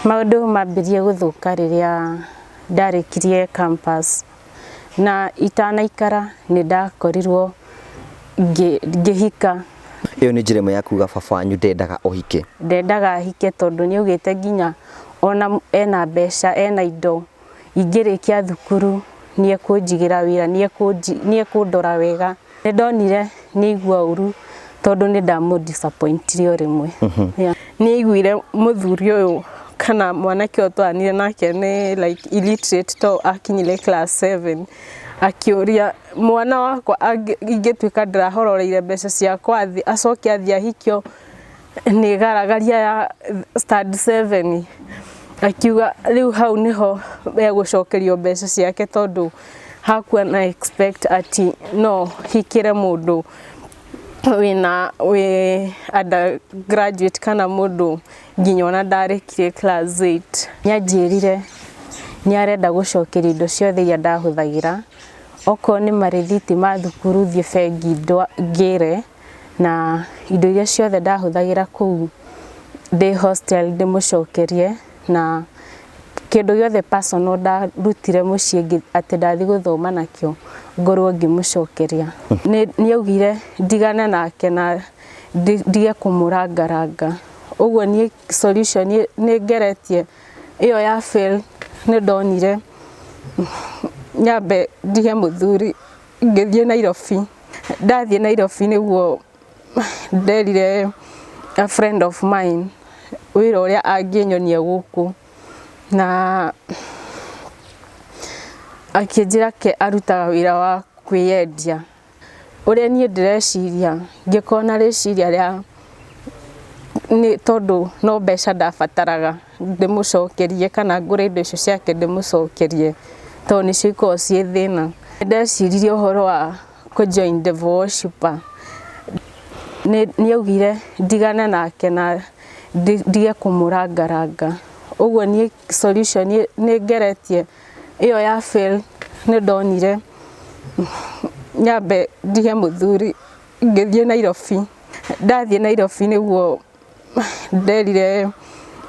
Maũndũ mambirie gũthũka rĩrĩa ndarĩkirie campus na itanaikara nĩ ndakorirwo ngĩhika. Ĩyo nĩ njĩra ĩmwe ya kuga baba wanyu ndendaga ũhike. Ndendaga hike tondũ nĩ augĩte nginya ona ena mbeca ena indo ingĩrĩkia thukuru nĩ ekũnjigĩra wĩra, nĩ ekũndora wega. Nĩ ndonire nĩ aigua ũru tondũ nĩ ndamũ disappoint o rĩmwe. Nĩ aiguire mũthuri ũyũ kana mwanake ũyũ twaranire nake nĩ like illiterate to akinyire class 7 akĩũria mwana wakwa ingĩtuĩka ndĩrahororeire mbeca ciakwa thĩ acoke athiĩ ahikio nĩ garagaria ya stand 7 akiuga rĩu hau nĩho egũcokerio mbeca ciake tondũ hakuwa na expect ati no hikĩre mũndũ wĩna wĩ undergraduate kana mũndũ nginya ona ndarĩkirie class 8. Nĩanjĩrire nĩ arenda gũcokeria indo ciothe iria ndahũthagĩra, okorwo nĩ marĩthiti ma thukuru thiĩ bengi ngĩre, na indo iria ciothe ndahũthagĩra kũu ndĩ hostel ndĩmũcokerie, na kĩndũ gĩothe personal ndarutire mũciĩ atĩ ndathiĩ gũthoma nakĩo ngorwo ngĩmũcokeria. Nĩ augire ndigane nake na ndige kũmũrangaranga. Ũguo niĩ solution nĩ ngeretie ĩyo ya fail nĩ ndonire nyambe ndige mũthuri ngĩthiĩ Nairobi. Ndathiĩ Nairobi nĩguo nderire a friend of mine wĩra ũrĩa angĩnyonia gũkũ na akĩnjĩra ke arutaga wĩra wa kwĩyendia. Ũrĩa niĩ ndĩreciria ngĩkorwo na rĩciria rĩa nĩ tondũ no mbeca ndabataraga ndĩmũcokerie kana ngũre indo icio ciake ndĩmũcokerie tondũ nĩcio ikoragwo ciĩ thĩna. Ndeciririe ũhoro wa kũ join devil worshipper. Nĩ augire ndigane nake na ndige kũmũrangaranga. Ũguo niĩ solution nĩ ngeretie ĩyo ya fail nĩ ndonire nyambe ndige mũthuri ngĩthiĩ Nairobi. Ndathiĩ Nairobi nĩguo nderire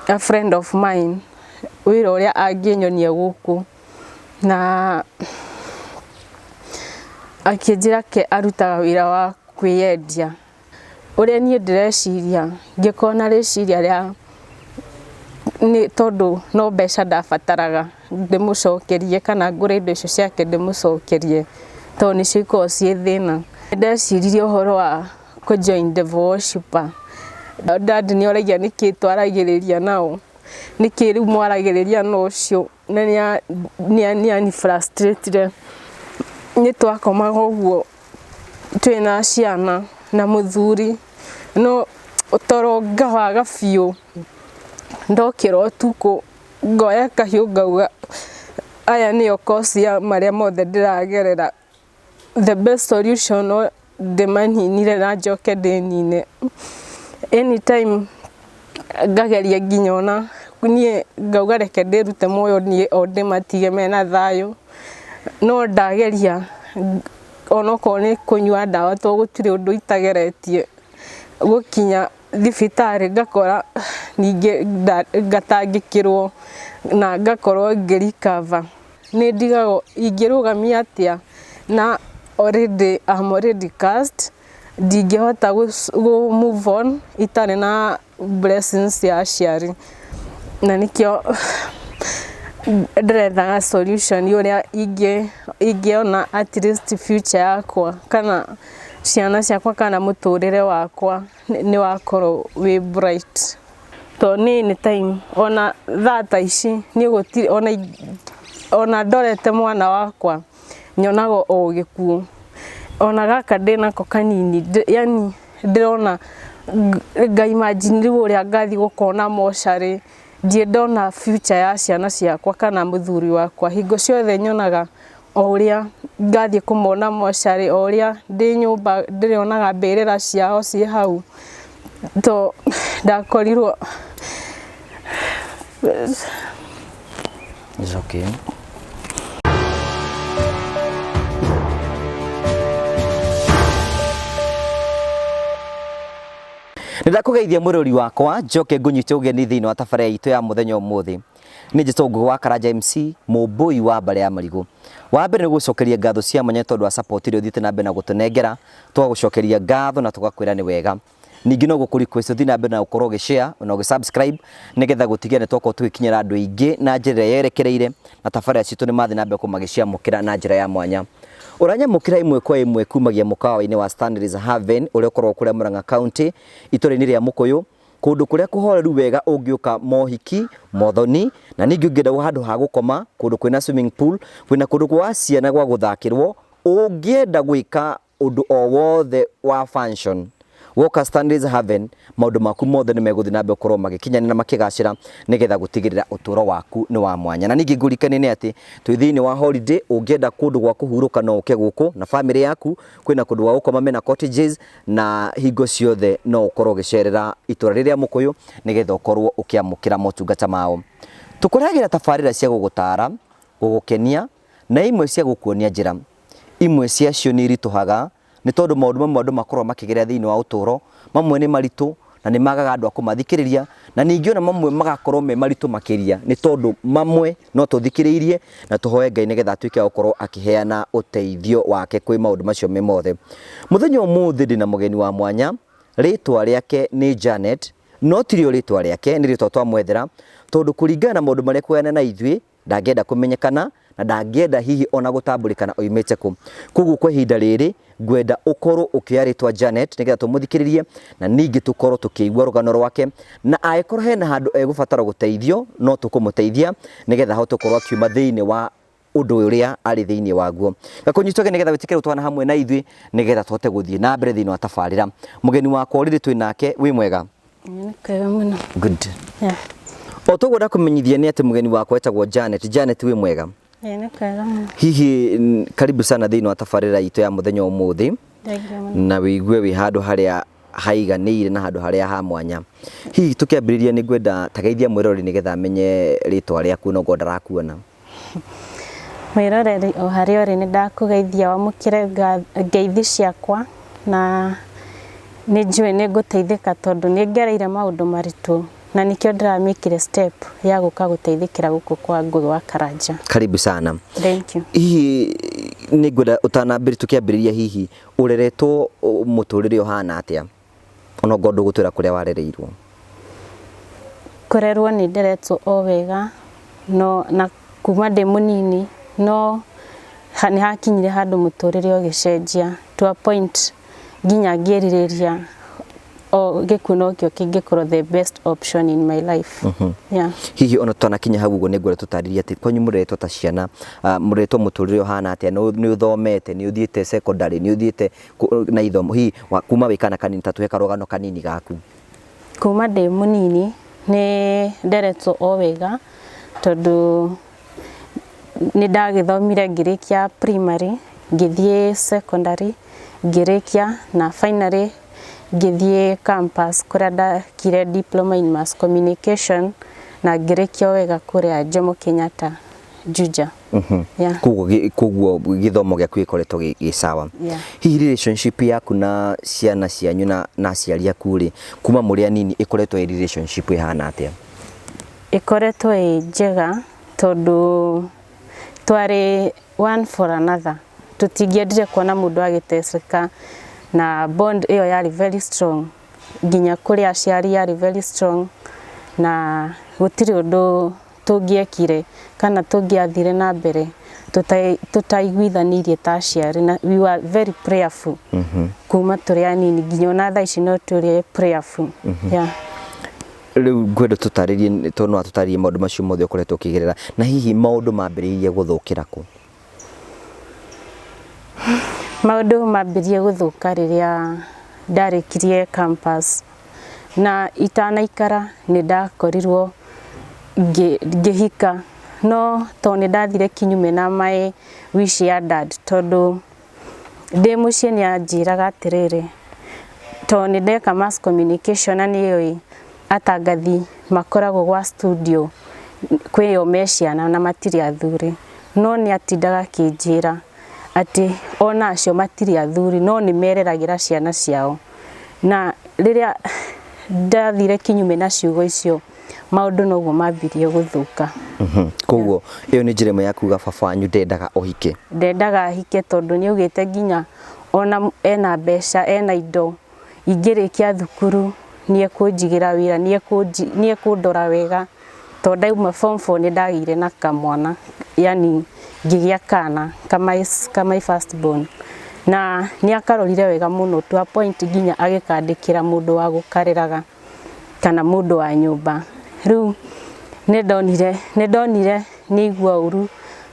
a friend of mine wĩra ũrĩa angĩnyonia gũkũ na akĩnjĩra ke arutaga wĩra wa kwĩyendia. Ũrĩa niĩ ndĩreciria ngĩkorwo na rĩciria rĩa nĩ tondũ no mbeca ndabataraga ndĩmũcokerie kana ngũre indo icio ciake ndĩmũcokerie tondũ nĩcio ikoragwo ciĩ thĩna. Ndeciririe ũhoro wa kũ join devil worshipper. Dad nĩ oragia nĩkĩ twaragĩrĩria nao, nĩkĩ rĩu mwaragĩrĩria na ũcio na nĩ ani frustrate. Nĩ twakomaga ũguo twĩna ciana na mũthuri no toro ngawaga biũ, ndokĩra ũtukũ ngoya kahiũ ngauga aya nĩo cause ya marĩa mothe ndĩragerera. The best solution no ndĩmaninire na njoke ndĩnine. Anytime ngageria nginya ona niĩ ngauga reke ndĩrute muoyo niĩ o ndĩmatige mena thayũ, no ndageria onokorwo nĩ kũnyua ndawa tondũ gũtirĩ ũndũ itageretie gũkinya thibitarĩ ngakora ningĩ ngatangĩkĩrwo na ngakorwo ngĩ recover. Nĩ ndigagwo ingĩrũgamia atĩa na already I'm already cursed, ndingĩhota gũ move on itarĩ na blessings cia aciari, na nĩkĩo ndĩrethaga solution ũrĩa ingĩona at least future yakwa kana ciana ciakwa kana mũtũrĩre wakwa nĩ wakorwo wĩ bright. Tondũ niĩ anytime ona thaa ta ici niĩ gũtirĩ ona ndorete mwana wakwa nyonaga o gĩkuũ, ona gaka ndĩnako kanini yani ndĩrona nga imagine rĩu ũrĩa ngathiĩ gũkona mocarĩ, ndirĩ ndona future ya ciana ciakwa kana mũthuri wakwa, hingo ciothe nyonaga o ũrĩa ngathiĩ kũmona mocarĩ, o ũrĩa ndĩ nyũmba ndĩrĩonaga mbĩrĩra ciao ciĩ hau, to ndakorirwo. It's okay. Nĩndakũgeithia mũrori wakwa njoke ngũnyite ũgeni thĩinĩ wa tabarĩra itũ ya mũthenya ũmũthĩ. Nĩ njĩtwo Ngũgĩ wa Karanja MC, mũmbũi wa mbarĩ ya marigũ. Wa mbere nĩ gũcokeria ngatho cia mwanya tondũ wa support ĩrĩa ũthiĩte na mbere na gũtũnengera, tũgagũcokeria ngatho na tũgakwĩra nĩ wega. Ningĩ no gũkũ request ũthiĩ na mbere na gũkorwo ũgĩ share na ũgĩ subscribe nĩgetha gũtigĩrĩra nĩ twakorwo tũgĩkinyĩra andũ aingĩ na njĩra ĩrĩa yerekereire na tabarĩra citũ nĩ mathiĩ na mbere gũkorwo magĩciamũkĩra na njĩra ya mwanya. Ũranyamũkĩra ĩmwe kwa ĩmwe kumagia mũkawa-inĩ wa Stanley's Haven ũrĩa ũkoragwo kũrĩa Murang'a County itũra-inĩ rĩa Mũkũyũ, kũndũ kũrĩa kũhoreru wega ũngĩũka mohiki, mothoni, na ningĩ ũngĩenda handũ ha gũkoma, kũndũ kwĩna swimming pool, kwĩna kũndũ gwa ciana gwa gũthakĩrwo, ũngĩenda gwĩka ũndũ o wothe wa function woka Stanley's Haven maũndũ maku mothe nĩ megũthiĩ na mbere gũkorwo magĩkinyanĩra na makĩgacĩra nĩgetha gũtigĩrĩra ũtũro waku nĩ wa mwanya. Na ningĩ ngũririkanie nĩ atĩ twĩ thĩinĩ wa holiday, ũngĩenda kũndũ gwa kũhurũka no ũke gũkũ na famĩlĩ yaku, kwĩna kũndũ gwa gũkoma mena cottages na hingo ciothe no ũkorwo ũgĩcerera itũra rĩrĩa Mũkũyũ nĩgetha ũkorwo ũkĩamũkĩra motungata mao. Tũkũrehagĩra tabarĩra cia gũgũtara, gũgũkenia na imwe cia gũkuonia njĩra. Imwe ciacio nĩ iritũhaga nĩ tondũ maũndũ mamwe andũ makoragwo makĩgerera thĩinĩ wa ũtũũro, mamwe nĩ maritũ na nĩ magaga andũ a kũmathikĩrĩria, na ningĩ ona mamwe magakorwo me maritũ makĩria nĩ tondũ mamwe no tũthikĩrĩirie na tũhoe Ngai nĩgetha atuĩke wa gũkorwo akĩheana ũteithio wake kwĩ maũndũ macio me mothe. Mũthenya ũmũthĩ ndĩna mũgeni wa mwanya, rĩtwa rĩake nĩ Janet, no tirĩo rĩtwa rĩake, nĩ rĩtwa twamwethera tondũ kũringana na maũndũ marĩa ekũgayana na ithuĩ, ndangĩenda kũmenyekana na ndangĩenda hihi ona gũtambũrĩkana oimĩte kũ. Koguo kwa ihinda rĩrĩ ngwenda ũkorwo ũkĩoya rĩtwa Janet nĩgetha tũmũthikĩrĩrie na ningĩ tũkorwo tũkĩigua rũgano rwake, na angĩkorwo hena handũ egũbatara gũteithio no tũkũmũteithia nĩgetha ahote gũkorwo akiuma thĩinĩ wa ũndũ ũrĩa arĩ thĩinĩ waguo. Gakũnyita ũgeni nĩgetha wĩtĩkĩre gũtwarana hamwe na ithuĩ nĩgetha tũhote gũthiĩ na mbere thĩinĩ wa tabarĩra. Mũgeni wakwa rĩrĩ twĩ nake, wĩ mwega? Nĩ kwega mũno. Good. Yeah. O toguo ndakũmenyithia nĩ atĩ mũgeni wakwa etagwo Janet. Janet wĩ mwega? Ĩĩ nĩ kwega mũno. Hihi karibu sana thĩinĩ wa tabarĩra itũ ya mũthenya ũmũthĩ. Thengiũ mũno. Na wĩigue wĩ handũ harĩa haiganĩire na handũ harĩa ha mwanya. Hihi tũkĩambĩrĩria nĩ ngwenda tageithia mwĩroreri nĩgetha amenye rĩtwa rĩaku no ngorwo ndarakuona. Mwĩroreri o harĩa ũrĩ nĩ ndakũgeithia wamũkĩre ngeithi ciakwa na nĩ njũĩ nĩ ngũteithĩka tondũ nĩ ngereire maũndũ maritũ na nĩkĩo ndĩramĩkire step ya gũka gũteithĩkĩra gũkũ kwa Ngũgĩ wa Karanja. Karibu sana. Thank you. Hihi nĩ ngwenda ũtanambĩrĩria tũkĩambĩrĩria hihi ũreretwo mũtũrĩre ũhana atĩa? Ona okorwo ndũgũtwĩra kũrĩa warereirwo. Kũrerwo nĩ nderetwo o wega no na kuma ndĩ mũnini no nĩ hakinyire handũ mũtũrĩre ũgĩcenjia to a point nginya ngĩrirĩria o gĩkuũ nokĩo kĩngĩkorwo the best option in my life. Yeah. Hihi ona tũtanakinya hau ũguo nĩ ngwenda tũtarĩrie atĩ kwanyu mũreretwo ta ciana, mũreretwo mũtũrĩre ũhana atĩa, nĩ ũthomete, nĩ ũthiĩte secondary, nĩ ũthiĩte na ithomo, hihi kuma wĩ kana kanini ta tũhe karũgano kanini gaku. Kuma ndĩ mũnini nĩ nderetwo o wega tondũ nĩ ndagĩthomire ngĩrĩkia primary, ngĩthiĩ secondary, ngĩrĩkia na finally ngĩthiĩ campus kũrĩa ndekire diploma in mass communication na ngĩrĩkia wega kũrĩa Jomo Kenyatta Juja. Yeah. Koguo gĩthomo gĩaku gĩkoretwo gĩ sawa. Yeah. Hihi relationship yaku na ciana cianyu na aciari aku rĩ, kuma mũrĩ anini ĩkoretwo ĩ relationship ĩhana atĩa? Ĩkoretwo ĩ njega tondũ twarĩ one for another. Tũtingĩendire kuona mũndũ agĩteseka na bond ĩyo yarĩ very strong nginya kũrĩ aciari yarĩ very strong na gũtirĩ ũndũ tũngĩekire kana tũngĩathire na mbere tũtaiguithanĩirie ta aciari na we were very prayerful kuma tũrĩ anini nginya ona thaa ici no tũrĩ prayerful. Yeah. Rĩu ngwenda tũtarĩrie tondũ no atũtarĩrie maũndũ macio mothe ũkoretwo ũkĩgerera na hihi maũndũ mambĩrĩirie gũthũkĩra kũ? Maũndũ mambĩrĩrie gũthũka rĩrĩa ndarĩkirie campus na itanaikara nĩ ndakorirwo ngĩhika no tondũ nĩ ndathire kinyume na my wish ya dad tondũ ndĩ mũciĩ nĩ anjĩraga atĩrĩrĩ tondũ nĩ ndeka mass communication na nĩoĩ atangathi makoragwo gwa studio kwĩo me ciana na matirĩ athuri no nĩ atindaga akĩnjĩra atĩ ona acio matirĩ athuri no nĩ mereragĩra ciana ciao na rĩrĩa Ndathire kinyume na ciugo icio, maũndũ noguo mambirie gũthũka. Koguo ĩyo nĩ njĩra ĩmwe ya kuga baba wanyu ndendaga ũhike. Ndendaga hike tondũ nĩ augĩte nginya ona ena mbeca, ena indo, ingĩrĩkia thukuru nĩ ekũnjigĩra wĩra, nĩ ekũndora wega, tondũ ndauma form 4 nĩ ndagĩire na kamwana, yani ngĩgĩa kana ka my first born, na nĩ akarorire wega mũno to a point nginya agĩkandĩkĩra mũndũ wa gũkareraga kana mũndũ wa nyũmba. Rĩu nĩ ndonire nĩ igua ũru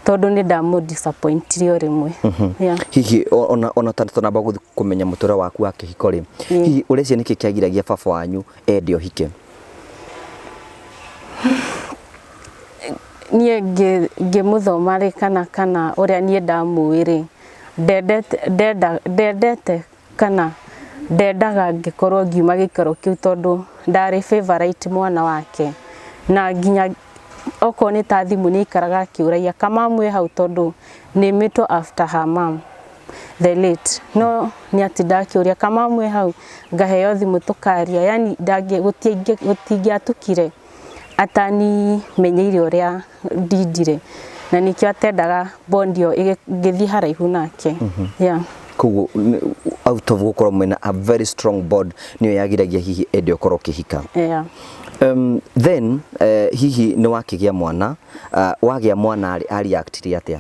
tondũ nĩ ndamũ disappointire o rĩmwe. Yeah. Hihi ona tũnamba gũthiĩ kũmenya mũtũrĩre waku wa kĩhiko rĩ, hihi ũreciria nĩkĩ kĩagiragia baba wanyu ende ũhike? Niĩ ngĩmũthoma rĩ, kana ũrĩa niĩ ndamũĩ rĩ, ndendete kana ndendaga ngĩkorwo ngiuma gĩikaro kĩu, tondũ ndarĩ favorite mwana wake, na nginya okorwo nĩ ta thimũ nĩ aikaraga akĩũragia kamamu ĩ hau, tondũ nĩmĩtwo after her mom the late, no nĩ atindaga akĩũria kamamu ĩ hau, ngaheo thimũ tũkaria, yani gũtingĩatukire atanimenyeire ũrĩa ndindire, na nĩkĩo atendaga bond ĩyo ngĩthiĩ haraihu nake, yeah. Koguo out of gũkorwo mwĩna a very strong bond nĩyo yagiragia hihi ende ũkorwo ũkĩhika. Yeah. Then hihi nĩ wakĩgĩa mwana, wagĩa mwana rĩ, areactire atĩa?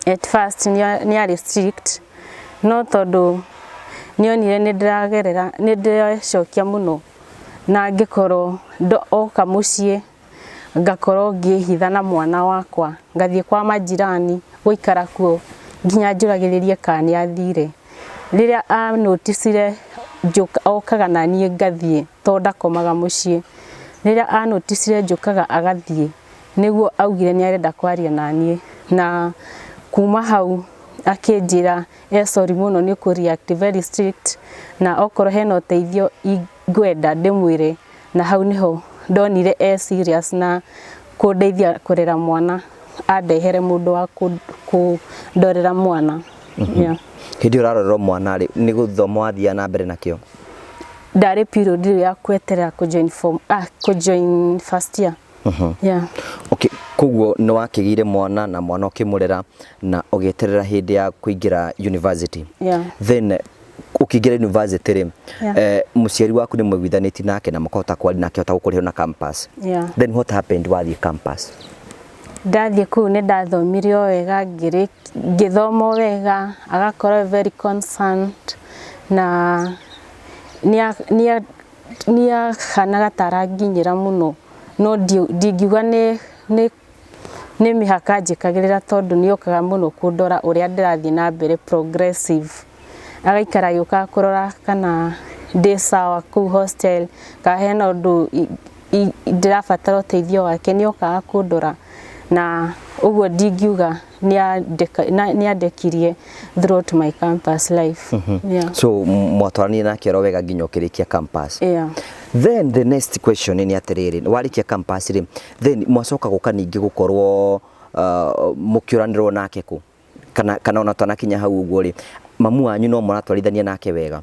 At first nĩ arĩ strict, no tondũ nĩonire nĩ ndĩragerera, nĩ ndĩrecokia mũno, na ngĩkorwo oka mũciĩ ngakorwo ngĩhitha na mwana wakwa, ngathiĩ kwa majirani gũikara kuo nginya njũragĩrĩrie kana nĩ athire. Rĩrĩa anoticire okaga na niĩ ngathiĩ, tondũ ndakomaga mũciĩ, rĩrĩa anoticire njũkaga agathiĩ, nĩguo augire nĩ arenda kwaria na niĩ, na kuma hau akĩnjĩra e sorry mũno nĩ kũ react very strict, na okorwo hena ũteithio ingwenda ndĩmwĩre, na hau nĩho ndonire e serious na kũndeithia kũrera mwana, andehere mũndũ wa kũndorera mwana, yeah. Hĩndĩ ĩyo ũrarorerwo mwana rĩ, nĩ gũthoma wathiaga na mbere nakĩo? Ndarĩ period rĩu ya kweterera kũjoin form, kũjoin first year, yeah. Okay, koguo nĩ wakĩgĩire mwana na mwana ũkĩmũrera na ũgĩeterera hĩndĩ ya kũingĩra university. Yeah. Then ũkĩingĩra university rĩ, Yeah. Mũciari waku nĩ mũiguithanĩtie nake na mũkahota kwaria na akĩhota gũkũrĩhĩra na campus? Yeah. Then what happened wathiĩ campus? Ndathiĩ kũu nĩ ndathomire o wega, ngĩthoma o wega, agakorwo very concerned na nĩ ahanaga ta aranginyĩra mũno, no ndingiuga nĩ mĩhaka njĩkagĩrĩra, tondũ nĩ okaga mũno kũndora ũrĩa ndĩrathiĩ na mbere progressive, agaikara agĩũkaga kũrora kana ndĩ sawa kũu hostel, kana hena ũndũ ndĩrabatara ũteithio wake, nĩ okaga kũndora, na ũguo ndingiuga nĩ andekirie throughout my campus life, yeah. So mwatwaranire nake oro wega nginya ũkĩrĩkia campus? Yeah. Then the next question nĩ atĩrĩrĩ, warĩkia campus rĩ, then mwacoka gũka ningĩ gũkorwo mũkĩũranĩrwo nake kũ, kana ona twanakinya hau ũguo rĩ, mamu wanyu no mũratwarithania nake wega?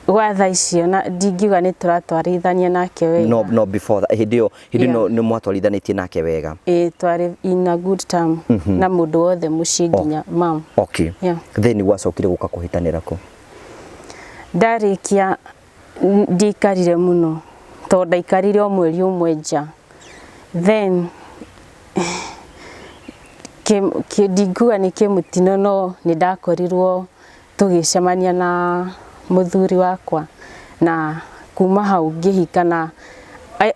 Gwa thaa icio na ndingiuga nĩ tũratwarithania nake wega. No, before that, hĩndĩ ĩyo nĩ mwatwarithanĩtie nake wega? Ĩĩ, twarĩ in a good term na mũndũ wothe mũciĩ nginya mam. Okay. Yeah. Then gwacokire gũka kũhĩtanĩra kũ? Ndarĩkia ndiikarire mũno, tondũ ndaikarire o mweri ũmwe nja, then ndingiuga nĩ kĩmũtino, no nĩ ndakorirwo tũgĩcemania na mũthuri wakwa, na kuma hau ngĩhika, na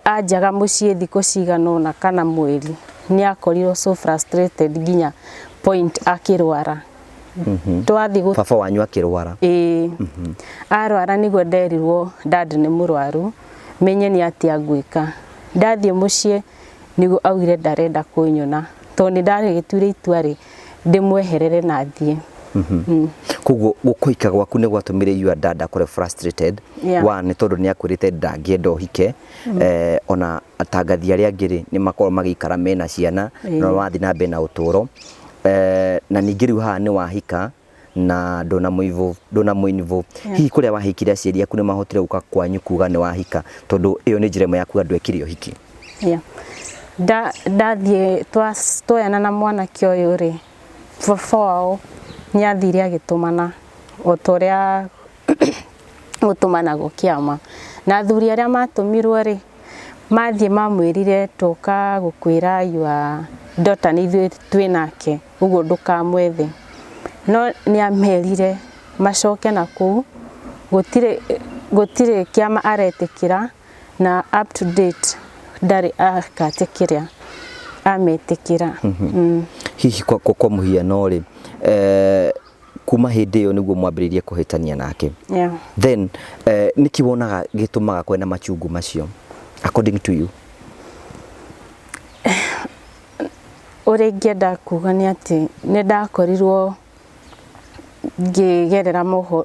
anjaga mũciĩ thikũ cigana ũna kana mweri, nĩ akorirwo so frustrated nginya point akĩrwara. Twathiĩ Baba wanyu akĩrwara? Ĩĩ, arwara nĩguo nderirwo dad nĩ mũrwaru, menye nĩ atĩa ngwĩka. Ndathiĩ mũciĩ nĩguo augire ndarenda kũnyona, tondũ nĩ ndarĩgĩtuire itua rĩ ndĩmweherere na thiĩ. Koguo gũkũhika gwaku nĩ gwatũmire your dad akorwo frustrated? Yeah. One, nĩ tondũ nĩ akwĩrĩte ndangĩenda ũhike, ona atangathi arĩa angĩ rĩ, nĩ makorwo magĩikara mena ciana na wathiĩ na mbere na ũtũũro, na ningĩ rĩu haha nĩ wahika. Na ndũnamũ hihi kũrĩa wahikire aciari aku nĩ mahotire gũka kwanyu kuga nĩ wahika, tondũ ĩyo nĩ njĩra ĩmwe ya kuga ndwekire ũhiki? Yeah. Ndathiĩ twoyana na mwanake ũyũ rĩ, baba wao nĩ athire agĩtũmana o ta ũrĩa gũtũmanagwo kĩama, na athuri arĩa matũmirwo rĩ, mathiĩ mamwĩrire, "Tũka gũkwĩra your daughter nĩ ithuĩ twĩ nake, ũguo ndũkamwethe." No nĩ amerire macoke na kũu, gũtirĩ kĩama aretĩkĩra, na up to date ndarĩ akatĩkĩra ametĩkĩra. Hihi kwa mũhiano rĩ, kuma hĩndĩ ĩyo nĩguo mwambĩrĩirie kũhĩtania nake? Yeah. Then nĩkĩ wonaga gĩtũmaga kwena machungu macio, according to you? Ũrĩa ingĩenda kuga nĩ atĩ nĩ ndakorirwo ngĩgerera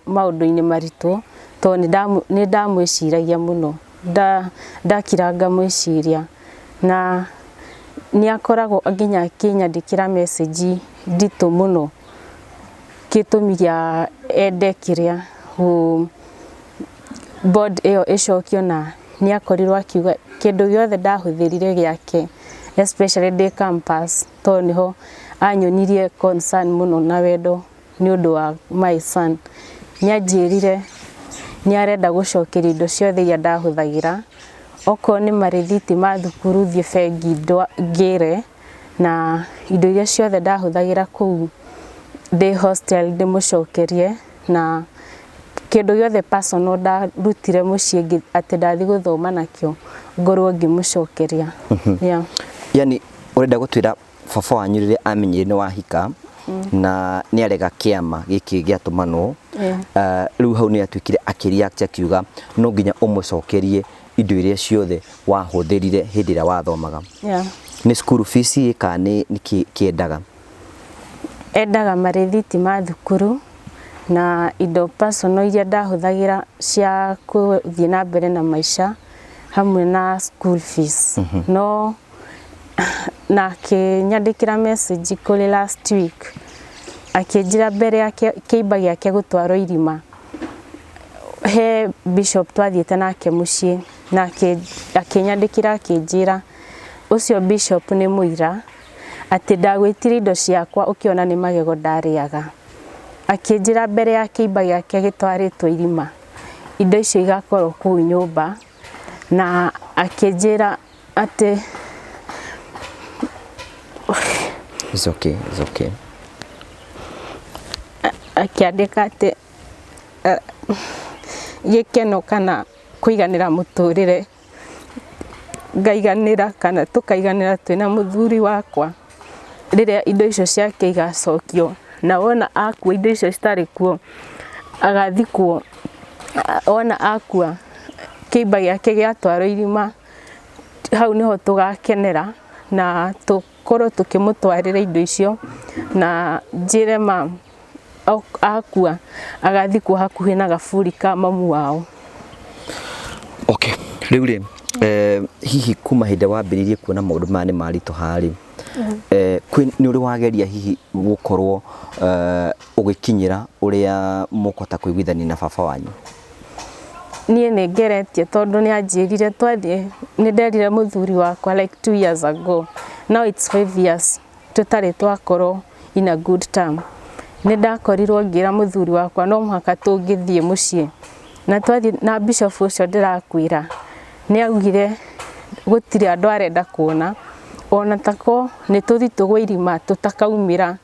maũndũ-inĩ maritũ, tondũ nĩ ndamwĩciragia mũno, ndakira ngamwĩciria, na nĩ akoragwo nginya akĩnyandĩkĩra message nditũ mũno, gĩtũmi gĩa ende kĩrĩa bond ĩyo ĩcokio, na nĩ akorirwo akiuga kĩndũ gĩothe ndahũthĩrire gĩake, especially ndĩ campus, tondũ nĩho anyonirie concern mũno na wendo nĩ ũndũ wa my son. Nĩ anjĩrire nĩ arenda gũcokeria indo ciothe iria ndahũthagĩra, okorwo nĩ marĩthiti ma thukuru, thiĩ bengi ngĩre, na indo iria ciothe ndahũthagĩra kũu ndĩ hostel ndĩmũcokerie, na kĩndũ gĩothe personal ndarutire mũciĩ atĩ ndathiĩ gũthoma nakĩo ngorwo ngĩmũcokeria. Yeah. Yani ũrenda gũtwĩra baba wanyu rĩrĩa amenyire nĩ wahika na nĩ arega kĩama gĩkĩ gĩatũmanwo, rĩu hau nĩ atuĩkire akĩreact akiuga no nginya ũmũcokerie indo iria ciothe wahũthĩrire hĩndĩ ĩrĩa wathomaga? Yeah. Nĩ school fees kana nĩ kĩ kĩendaga? Endaga marĩthiti ma thukuru na indo personal iria ndahũthagĩra cia gũthiĩ na mbere na maica, hamwe na school fees. No na akĩnyandĩkĩra message kũrĩ last week, akĩnjĩra mbere ya kĩimba gĩake gũtwarwo irima, he bishop twathiĩte nake mũciĩ, na akĩnyandĩkĩra akĩnjĩra ũcio bishop nĩ mũira atĩ ndagwĩtire indo ciakwa ũkĩona nĩ magego ndarĩaga. Akĩnjĩra mbere ya kĩimba gĩake gĩtwarĩtwo irima, indo icio igakorwo kũu nyũmba, na akĩnjĩra atĩ It's okay, it's okay. Akĩandĩka atĩ gĩkeno kana kũiganĩra mũtũrĩre ngaiganĩra kana tũkaiganĩra twĩna mũthuri wakwa rĩrĩa indo icio ciake igacokio, na wona akua indo icio citarĩ kuo agathikwo, wona akua kĩimba gĩake gĩatwarwo irima, hau nĩho tũgakenera na tũkorwo tũkĩmũtwarĩra indo icio, na njĩre ma akua agathikwo hakuhĩ na gaburi ka mamu wao. Okay, rĩu rĩ, hihi kuma hĩndĩ wambĩrĩirie kuona maũndũ maya nĩ maritũha rĩ, nĩ ũrĩ wageria hihi gũkorwo ũgĩkinyĩra ũrĩa mũkũhota kũiguithania na baba wanyu? Niĩ nĩ ngeretie, tondũ nĩ anjĩrire twathiĩ, nĩ nderire mũthuri wakwa like 2 years ago, now it's 5 years tũtarĩ twakorwo in a good term. Nĩ ndakorirwo ngĩra mũthuri wakwa no mũhaka tũngĩthiĩ mũciĩ, na twathiĩ na bishop ũcio ndĩrakwĩra, nĩ augire gũtirĩ andũ arenda kuona, ona tako nĩ tũthi tũgwe irima tũtakaumĩra,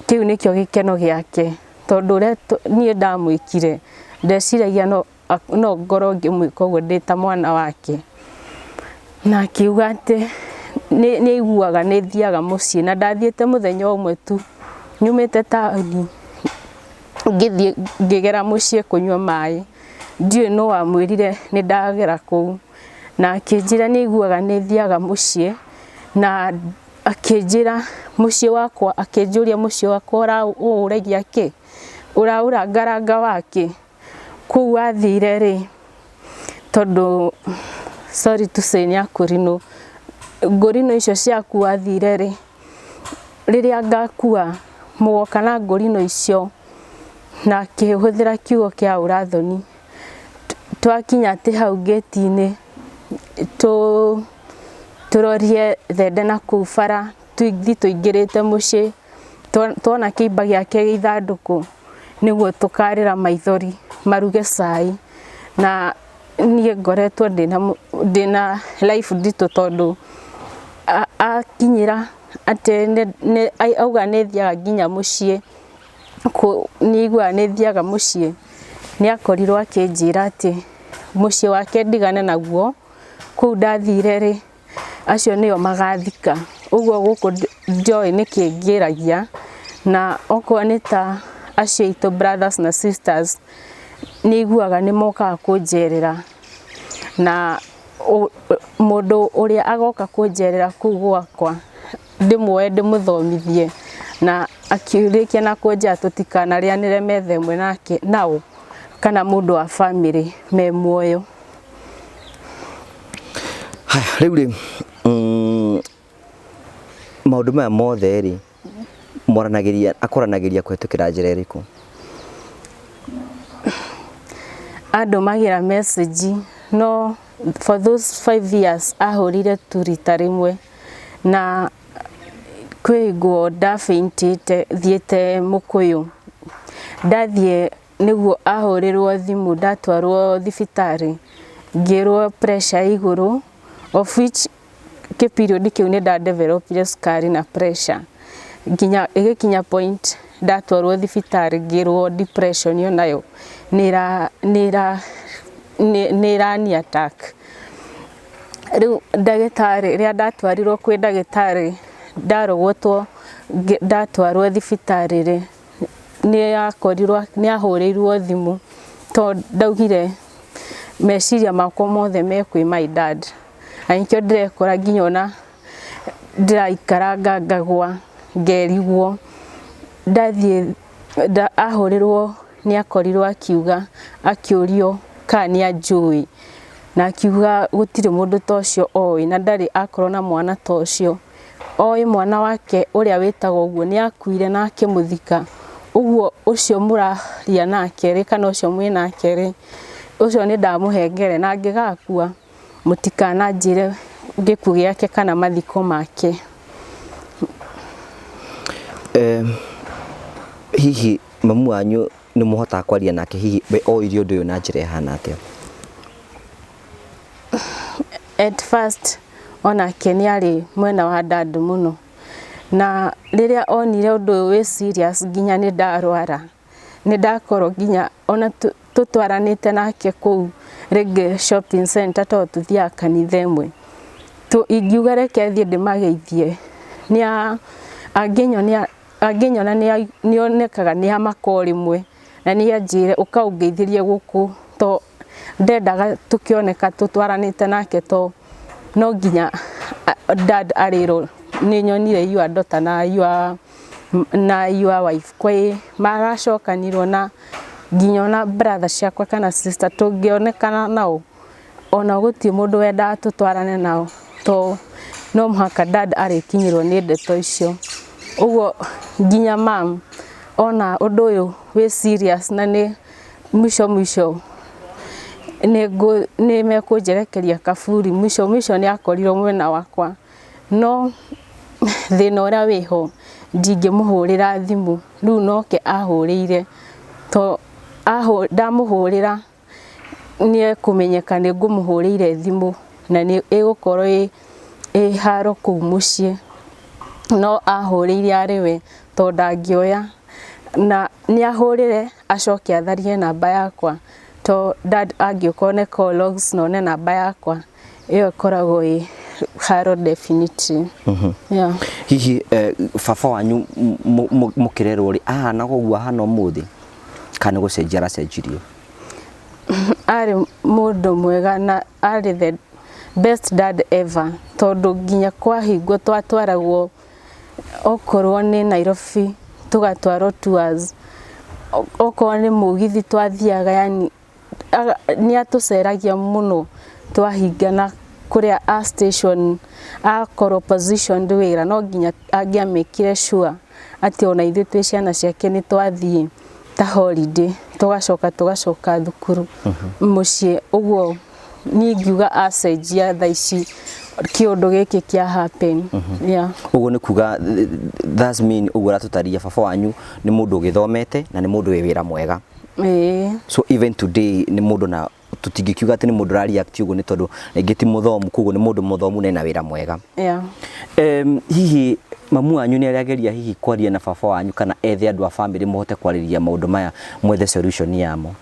kĩu nĩkĩo gĩkeno gĩake, tondũ ũrĩa niĩ ndamwĩkire ndeciragia no ngorwo ngĩmwĩka ũguo ndĩ ta mwana wake. Na akiuga atĩ nĩ aiguaga nĩ thiaga mũciĩ, na ndathiĩte mũthenya ũmwe tu nyumĩte taũni ngĩthiĩ ngĩgera mũciĩ kũnyua maĩ, ndiũĩ nũ wamwĩrire nĩ ndagera kũu, na akĩnjĩra nĩ aiguaga nĩ thiaga mũciĩ, na akĩnjĩra mũciĩ wakwa, akĩnjũria mũciĩ wakwa ũũragia kĩ, ũraũrangaranga wakĩ kũu wathire rĩ, tondũ sorry to say nĩ akũrinũ ngũrinũ icio ciaku wathire rĩ, rĩrĩa ngakua mũgoka na ngũrinũ icio. Na akĩhũthĩra kiugo kĩa ũrathoni. Twakinya atĩ hau ngĩti-inĩ tũrorie thende na kũu bara tũthiĩ tũingĩrĩte mũciĩ, twona kĩimba gĩake gĩ ithandũkũ nĩguo tũkarĩra maithori maruge cai. Na niĩ ngoretwo ndĩna life nditũ tondũ akinyĩra atĩ auga nĩ thiaga nginya mũciĩ, nĩ aiguaga nĩ thiaga mũciĩ, nĩ akorirwo akĩnjĩra atĩ mũciĩ wake ndigane naguo, kũu ndathire rĩ, acio nĩo magathika. Ũguo gũkũ ndioĩ nĩkĩ ngĩragia, na okorwo nĩ ta acio aitũ brothers na sisters, nĩ aiguaga nĩ mokaga kũnjerera, na mũndũ ũrĩa agoka kũnjerera kũu gwakwa, ndĩmuoe ndĩmũthomithie, na akĩrĩkia na kũnjĩra tũtikanarĩanĩre metha ĩmwe nake nao, kana mũndũ wa bamĩrĩ me muoyo. Haya, rĩu rĩ, maũndũ maya mothe rĩ, mwaranagĩria, akwaranagĩria kũhetũkĩra njĩra ĩrĩkũ? Andũmagĩra message no for those 5 years ahũrire tu rita rĩmwe, na kwĩ hingo ndafaintĩte thiĩte Mũkũyũ, ndathiĩ nĩguo ahũrĩrwo thimũ, ndatwarwo thibitarĩ ngĩrwo pressure ĩ igũrũ, of which kĩ period kĩu nĩ nda developire cukari na pressure, nginya ĩgĩkinya point ndatwarwo thibitarĩ ngĩrwo depression onayo nĩ ĩrani attack. Rĩu ndagĩtarĩ, rĩrĩa ndatwarirwo kwĩ ndagĩtarĩ ndarogotwo, ndatwarwo thibitarĩ rĩ, nĩ akorirwo nĩ ahũrĩirwo thimũ, tondũ ndaugire meciria makwa mothe me kwĩ my dad, na nĩkĩo ndĩrekora nginya ona ndĩraikaranga ngagwa ngerigwo. Ndathiĩ ahũrĩrwo nĩ akorirwo akiuga, akĩũrio kana nĩ anjũĩ, na akiuga gũtirĩ mũndũ ta ũcio oĩ, na ndarĩ akorwo na mwana ta ũcio. Oĩ mwana wake ũrĩa wĩtagwo ũguo nĩ akuire na akĩmũthika, ũguo ũcio mũraria nake rĩ, kana ũcio mwĩ nake rĩ, ũcio nĩ ndamũhengere, na angĩgakua mũtikananjĩre gĩkuũ gĩake kana mathiko make. Hihi mamu wanyu nĩ mũhotaga kwaria nake? Hihi we oire ũndũ ũyũ na njĩra ĩhana atĩa? At first onake nĩ arĩ mwena wa dad mũno, na rĩrĩa onire ũndũ ũyũ wĩ serious nginya nĩ ndarwara, nĩ ndakorwo nginya ona tũtwaranĩte nake kũu rĩngĩ shopping center, tondũ tũthiaga kanitha ĩmwe, ingiuga reke thiĩ ndĩmageithie, nĩ angĩnyonia, angĩnyona nĩ onekaga nĩ amaka o rĩmwe, na nĩ anjĩre ũka ũngeithĩrie gũkũ, to ndendaga tũkĩoneka tũtwaranĩte nake, to no nginya dad arĩrwo nĩ nyonire your daughter na your wife kwĩ maracokanirwo, na nginya ona brother ciakwa kana sister tũngĩonekana nao, ona gũtirĩ mũndũ wendaga tũtwarane nao, to no mũhaka dad arĩkinyĩrwo nĩ ndeto icio. Ũguo nginya mam ona ũndũ ũyũ wĩ serious, na nĩ mwisho mwisho nĩ mekũnjerekeria kaburi, mwisho mwisho nĩ akorirwo mwena wakwa. No thĩna ũrĩa wĩho, ndingĩmũhũrĩra thimũ rĩu, noke ahũrĩire, to ndamũhũrĩra nĩ ekũmenyeka nĩ ngũmũhũrĩire thimũ, na nĩ ĩgũkorwo ĩ haro kũu mũciĩ. No ahũrĩire arĩ we, to ndangĩoya, na nĩ ahũrĩre acoke atharie namba yakwa, to dad angĩũka one call logs na one namba yakwa, ĩyo ĩkoragwo ĩ haro definitely, yeah. Hihi baba wanyu mũkĩrerwo rĩ, ahanaga ũguo ahana ũmũthĩ, kana nĩ gũcenjia aracenjirie? Arĩ mũndũ mwega na arĩ the best dad ever, tondũ nginya kwahingwo twatwaragwo okorwo nĩ Nairobi, tũgatwarwo tours, okorwo nĩ mũgithi twathiaga, yani nĩ atũceragia mũno twahingana kũrĩa a station akorwo positioned wĩra, no nginya angĩamĩkire sure atĩ ona ithuĩ twĩ ciana ciake nĩ twathiĩ. Ta holiday tũgacoka tũgacoka thukuru mũciĩ ũguo. Niĩ ingiuga acenjia thaa ici kĩũndũ gĩkĩ kĩa happen, yeah. Ũguo nĩ kuga, that's mean ũguo ũratũtarĩria, baba wanyu nĩ mũndũ ũgĩthomete na nĩ mũndũ wĩ wĩra mwega. Ĩĩ. So even today nĩ mũndũ, na tũtingĩkiuga atĩ nĩ mũndũ ũra react ũguo nĩ tondũ rĩngĩ ti mũthomu, koguo nĩ mũndũ mũthomu na ena wĩra mwega. Hihi mamu wanyu nĩ arageria hihi kwaria na baba wanyu kana ethe andũ a family mũhote kwarĩria maũndũ maya, mwethe solution yamo?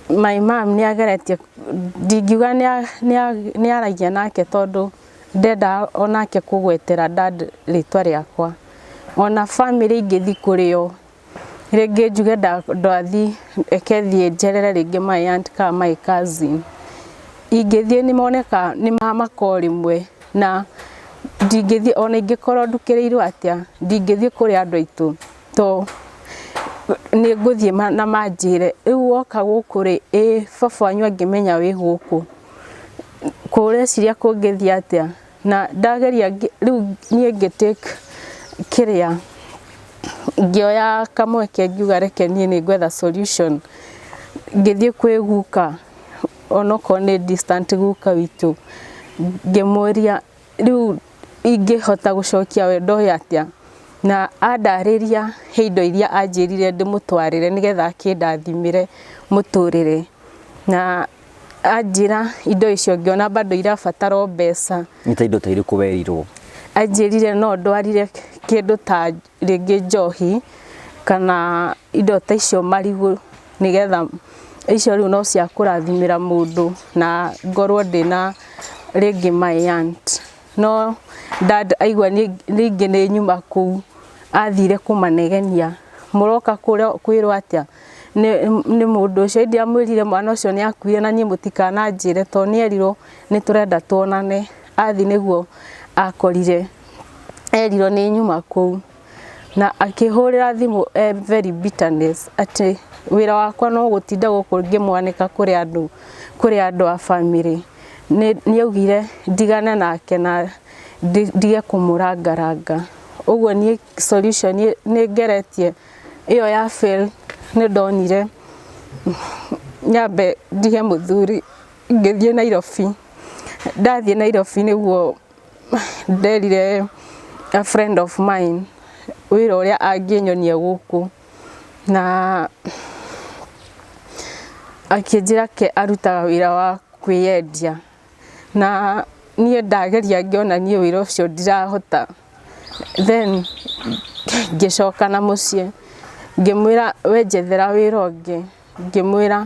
My mom nĩ ageretie, ndingiuga nĩ aragia nake tondũ ndenda onake kũgwetera dad rĩtwa rĩakwa. Ona family ingĩthi kũrĩ o rĩngĩ njuge ndathi eke thiĩ njerere rĩngĩ my aunt kana my cousin, ingĩthiĩ nĩ moneka nĩ mako rĩmwe na ndingĩthiĩ. Ona ingĩkorwo ndukĩrĩirwo atĩa, ndingĩthiĩ kũrĩ andũ aitũ to nĩ ngũthiĩ na manjĩre rĩu woka gũkũ rĩ, ĩ baba wanyu angĩmenya wĩ gũkũ kũreciria kũngĩthiĩ atĩa? Na ndageria rĩu niĩ ngĩ take kĩrĩa, ngĩoya kamweke, ngiuga reke niĩ nĩ ngwetha solution. Ngĩthiĩ kwĩ guka, onokorwo nĩ distant guka witũ, ngĩmũria rĩu ingĩhota gũcokia wendo ũyũ atĩa, na andarĩria he indo iria anjĩrire ndĩmũtwarĩre nĩgetha akĩndathimĩre mũtũrĩre. Na anjĩra indo icio, ngĩona bado irabatara o mbeca. Nĩ ta indo ta irĩkũ werirwo? Anjĩrire no ndwarire kĩndũ ta rĩngĩ njohi kana indo ta icio, marigũ, nĩgetha icio rĩu no cia kũrathimĩra mũndũ na ngorwo ndĩna rĩngĩ my aunt. No dad aigua rĩngĩ nĩ nyuma kũu, athire kũmanegenia, mũroka kwĩrwo atĩa nĩ mũndũ ũcio? Ĩndĩ amwĩrire mwana ũcio nĩ akuire na niĩ mũtikananjĩre tondũ nĩ erirwo nĩ tũrenda tuonane. Athi nĩguo akorire erirwo nĩ nyuma kũu, na akĩhũrĩra thimũ e very bitterness atĩ wĩra wakwa no gũtinda gũkũ ngĩmwanĩka kũrĩ andũ a family. Nĩ augire ndigane nake na ndige kũmũrangaranga ũguo. Niĩ solution nĩ ngeretie ĩyo ya fail. Nĩ ndonire nyambe ndige mũthuri, ngĩthiĩ Nairobi. Ndathiĩ Nairobi nĩguo nderire a friend of mine wĩra ũrĩa angĩnyonia gũkũ, na akĩnjĩra ke arutaga wĩra wa kwĩyendia. Na niĩ ndageria ngĩona niĩ wĩra ũcio ndirahota. Then ngĩcoka na mũciĩ, ngĩmwĩra we njethera wĩra ũngĩ. Ngĩmwĩra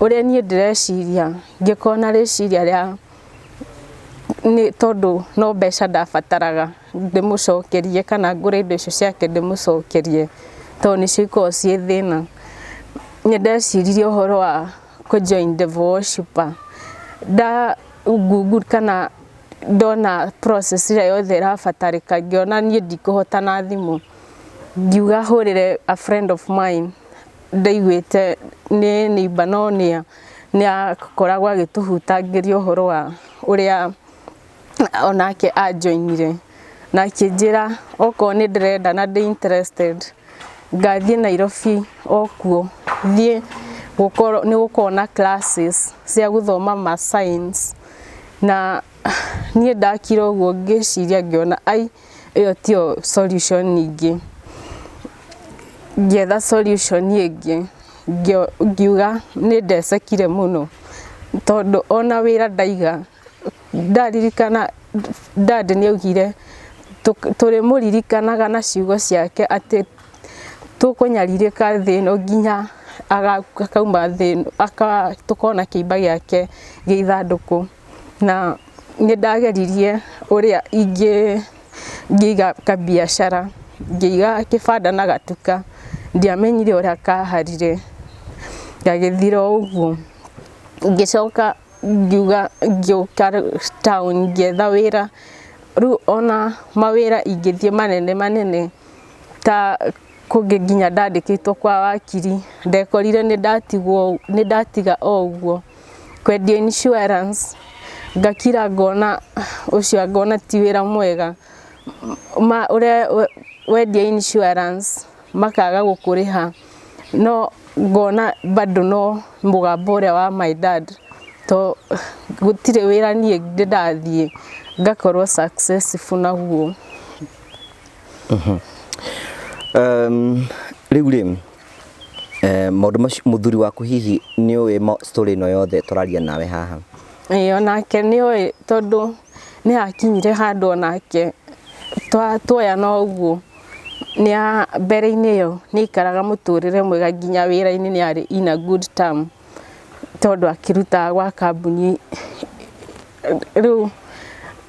ũrĩa niĩ ndĩreciria, ngĩkorwo na rĩciria rĩa nĩ tondũ no mbeca ndabataraga ndĩmũcokerie kana ngũre indo icio ciake ndĩmũcokerie, tondũ nĩcio ikoragwo ciĩ thĩna. Nĩ ndeciririe ũhoro wa kũ join devil worshipper. Nda google kana ndona process ĩrĩa yothe ĩrabatarĩka, ngĩona niĩ ndikũhota na thimũ. Ngiuga hũrĩre a friend of mine ndaiguĩte nĩ neighbor, no nĩ akoragwo agĩtũhutangĩria ũhoro wa ũrĩa onake anjoinire, na akĩnjĩra okorwo nĩ ndĩrenda na ndĩ interested, ngathiĩ Nairobi o kuo thiĩ gũkorwo nĩ gũkorwo na classes cia gũthoma ma science. Na niĩ ndakira ũguo ngĩciria, ngĩona ai ĩyo tiyo solution. Ningĩ ngĩetha solution ĩngĩ, ngiuga nĩ ndecekire mũno tondũ ona wĩra ndaiga, ndaririkana dad nĩ augire tũrĩmũririkanaga na ciugo ciake atĩ tũkũnyarirĩka thĩ ĩno nginya akauma thĩ ĩno, tũkona kĩimba gĩake gĩ ithandũkũ. Na nĩ ndageririe ũrĩa ingĩiga kabiacara, ngĩiga kĩbanda na gatuka, ndiamenyire ũrĩa kaharire gagĩthira o ũguo. Ngĩcoka ngiuga ngĩũka town ngĩetha wĩra. Rĩu ona mawĩra ingĩthiĩ manene manene ta kũngĩ nginya ndandĩkĩtwo kwa wakiri, ndekorire nĩ ndatigwo, nĩ ndatiga o ũguo. Kwendia insurance, ngakira, ngona ũcio, ngona ti wĩra mwega. Ma ũrĩa wendia insurance. Makaga gũkũrĩha, no ngona bado no mũgambo ũrĩa wa my dad, to gũtirĩ wĩra niĩ ndĩ ndathiĩ ngakorwo successful naguo. Rĩu rĩ, maũndũ macio mũthuri waku hihi nĩ ũĩ story ĩno yothe tũraria nawe haha? Ĩĩ, onake nĩ oĩ, tondũ nĩ hakinyire handũ onake tuoyana ũguo nĩ mbere-inĩ ĩyo nĩ aikaraga mũtũrĩre mwega, nginya wĩra-inĩ nĩ arĩ in a good term, tondũ akĩrutaga gwa kambuni. Rĩu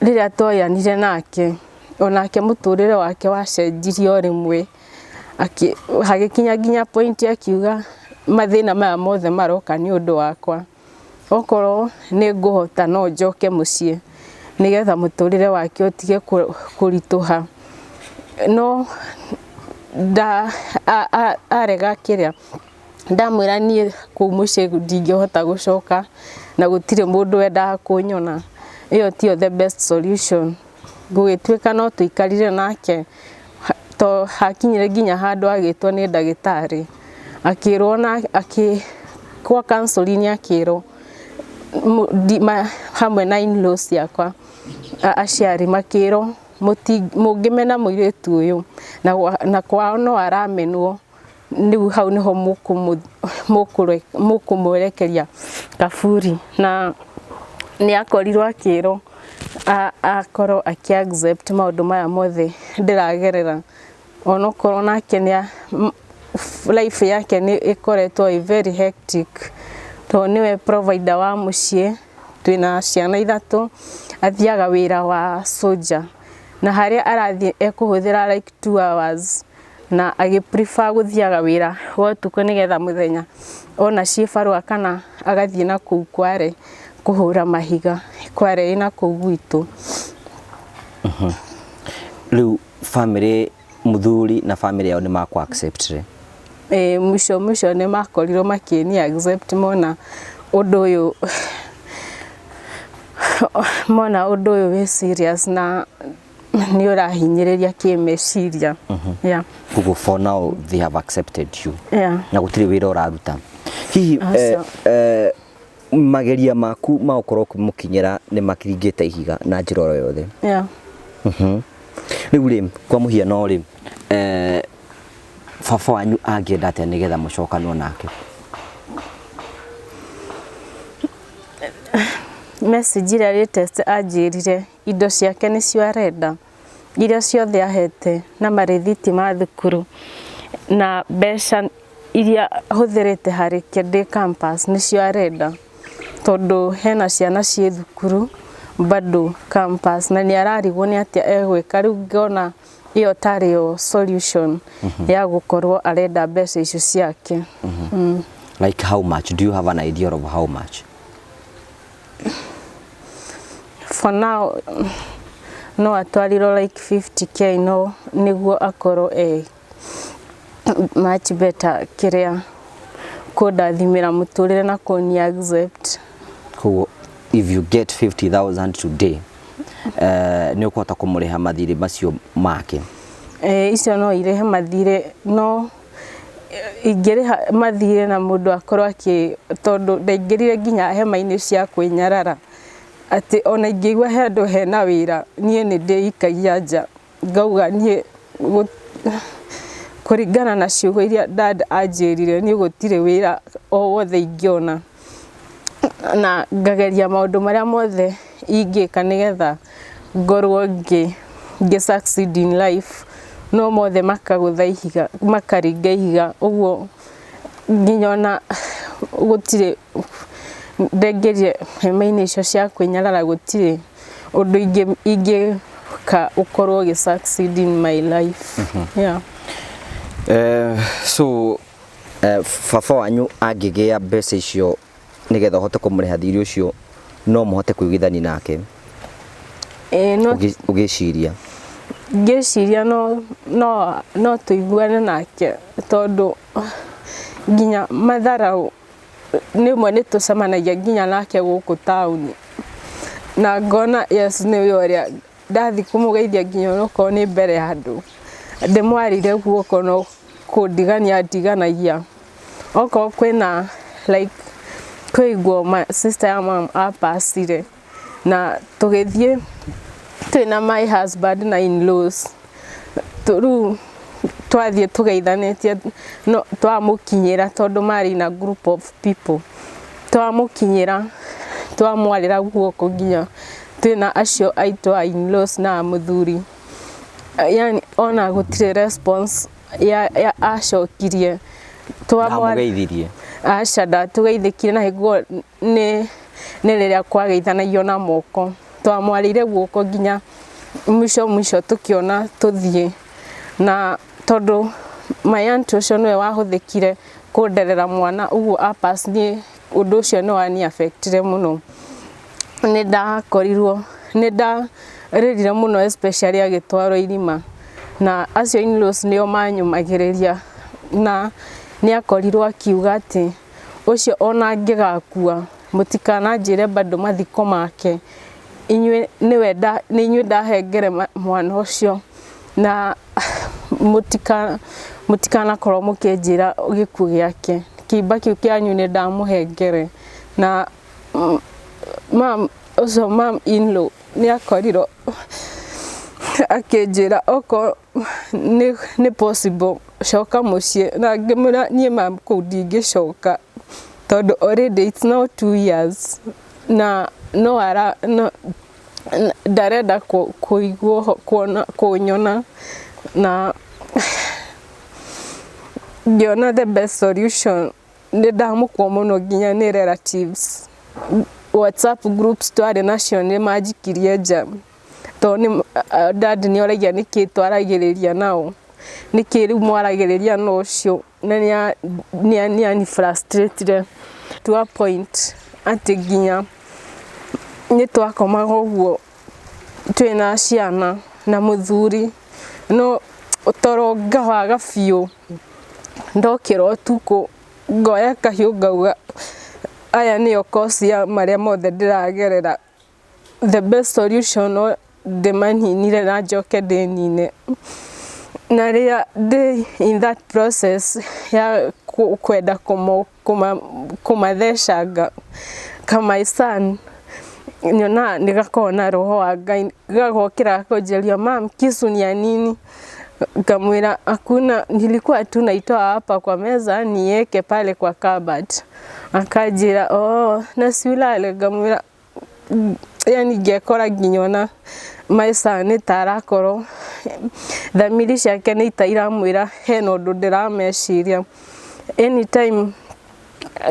rĩrĩa twoyanire nake, onake mũtũrĩre wake wacenjirie o rĩmwe, hagĩkinya nginya point akiuga mathĩna maya mothe maroka nĩ ũndũ wakwa, okorwo nĩ ngũhota no njoke mũciĩ nĩgetha mũtũrĩre wake ũtige kũritũha. No nda arega kĩrĩa ndamwĩra, niĩ kũu mũciĩ ndingĩhota gũcoka na gũtirĩ mũndũ wendaga kũnyona, ĩyo tiyo the best solution. Gũgĩtuĩka no tũikarire nake, to hakinyire nginya handũ agĩtwo nĩ ndagĩtarĩ, akĩrwo na akĩ kwa counseling, akĩrwo hamwe na in-laws ciakwa, aciari makĩrwo, "Mũngĩmena mũirĩtu ũyũ na kwao no aramenwo, rĩu hau nĩho mũkũmwerekeria kaburi." Na nĩ akorirwo akĩrwo akorwo akĩ accept maũndũ maya mothe ndĩragerera, onokorwo nake nĩ life yake nĩ ĩkoretwo ĩ very hectic, tondũ nĩwe provider wa mũciĩ. Twĩna ciana ithatũ, athiaga wĩra wa soldier, na harĩa arathiĩ ekũhũthĩra like 2 hours, na agĩ prefer gũthiaga wĩra wa ũtukũ nĩgetha mũthenya ona ciĩ barũa, kana agathiĩ na kũu kware kũhũra mahiga, kware ĩna kũu gwitũ. Rĩu family, mũthuri na family yao nĩ makũ accept rĩ? Ĩ, mũico mũico nĩ makorirwo makĩni accept, mona ũndũ ũyũ wĩ serious na nĩ ũrahinyĩrĩria kĩmeciria, yeah. Koguo for now they have accepted you? Yeah. Na gũtirĩ wĩra ũraruta hihi? Aca. Mageria maku ma gũkorwo ũkĩmũkinyĩra nĩ makiringĩte ihiga na njĩra oro yothe? Yeah. Rĩu rĩ, kwa mũhiano rĩ, baba wanyu angĩenda atĩa nĩgetha mũcokanwo nake? Message ĩrĩa latest anjĩrire, indo ciake nĩcio arenda, iria ciothe ahete na marĩthiti ma thukuru na mbeca iria hũthĩrĩte harĩ ndĩ campus nĩcio arenda, tondũ hena ciana ciĩ thukuru bado campus na nĩ ararigwo nĩ atĩa egwĩka. Rĩu ngona ĩyo tarĩ yo solution ya gũkorwo arenda mbeca icio ciake. Like how much? Do you have an idea of how much? For now no atwarirwo like 50K, no nĩguo akorwo e much better, kĩrĩa kũndathimĩra mũtũrĩre na kũni accept. Koguo if you get 50,000 today, nĩ ũkũhota kũmũrĩha mathirĩ macio make? Icio no irĩhe mathirĩ, no ingĩrĩha mathirĩ na mũndũ akorwo akĩ, tondũ ndaingĩrire nginya hema-inĩ cia kwĩnyarara, atĩ ona ingĩigua he handũ hena wĩra, niĩ nĩ ndĩikagia nja, ngauga niĩ kũringana na ciugo iria dad anjĩrire, niĩ gũtirĩ wĩra o wothe ingĩona, na ngageria maũndũ marĩa mothe ingĩka nĩgetha ngorwo ngĩ succeed in life, no mothe makagũtha ihiga, makaringa ihiga ũguo, nginya ona gũtirĩ ndengĩrire hema-inĩ icio cia kwĩnyarara, gũtirĩ ũndũ ingĩka ũkorwo ũgĩ succeed in my life, yeah. So baba wanyu angĩgĩa mbeca icio nĩgetha ũhote kũmũrĩha thirĩ ũcio, no mũhote kũiguithania nake? Ĩĩ, no. Ũgĩciria? Ngĩciria no tũiguane nake, tondũ nginya matharaũ rĩmwe nĩ tũcemanagia nginya nake gũkũ taũni, na ngona yes, nĩwe ũrĩa ndathiĩ kũmũgeithia, nginya onokorwo nĩ mbere ya andũ ndĩmwarire guoko no kũndigania andiganagia. Okorwo kwĩna like kwĩ nguo my sister ya mom apacire na tũgĩthiĩ twĩna my husband na in-laws, rĩu twathiĩ tũgeithanĩtie no twamũkinyĩra tondũ marĩ in a group of people, twamũkinyĩra twamwarĩra guoko nginya twĩna acio aitũ a in-laws na a mũthuri, yani ona gũtirĩ response ya acokirie. Ndamũgeithirie? Aca, ndatũgeithĩkire na hingo nĩ rĩrĩa kwageithanagio na moko. Twamwarĩire guoko nginya mwisho mwisho tũkĩona tũthiĩ, na tondũ my aunt ũcio nĩwe wahũthĩkire kũnderera mwana ũguo apass, niĩ ũndũ ũcio nĩ wani affectire mũno. Nĩ ndakorirwo nĩ ndarĩrire mũno, especially agĩtwarwo irima, na acio in-laws nĩo manyũmagĩrĩria, na nĩ akorirwo akiuga atĩ ũcio ona angĩgakua mũtikananjĩre bado mathiko make, inyuĩ nĩwe nĩ inyuĩ ndahengere mwana ũcio, na mũtikanakorwo mũkĩnjĩra gĩkuũ gĩake, kĩimba kĩu kĩanyu nĩ ndamũhengere. Na mam ũcio, mam in-law, nĩ akorirwo akĩnjĩra okorwo nĩ possible coka mũciĩ, na ngĩmwĩra niĩ mam kũu ndingĩcoka tondũ already it's now 2 years na no ara no ndarenda kũigua kuona kũnyona. Na ngĩona the best solution, nĩ ndamũkwo mũno nginya nĩ relatives, WhatsApp groups twarĩ nacio nĩ manjikirie nja tondũ nĩ dad nĩ oragia nĩkĩ twaragĩrĩria nao, nĩkĩ rĩu mwaragĩrĩria na ũcio, na nĩ ani frustrated to a point atĩ nginya nĩ twakomaga ũguo twĩna ciana na mũthuri, no toro ngawaga biũ. Ndokĩra ũtukũ ngoya kahiũ ngauga aya nĩo cause ya marĩa mothe ndĩragerera, the best solution no ndĩmaninire na njoke ndĩnine. Na rĩrĩa ndĩ in that process ya kwenda kũmathecanga ka my son, nyonaga nĩ gakoragwo na roho wa Ngai, gagokĩra gakanjĩria, "Mam, kisu ni ya nini?" Ngamwĩra, "Hakuna, nilikuwa tu naitoa hapa kwa meza niweke pale kwa cupboard." Akanjĩra, "Oh, na si ulale." Ngamwĩra, yani ngekora nginya ona my son nĩ ta arakorwo thamiri ciake nĩ ta iramwĩra hena ũndũ ndĩrameciria. Anytime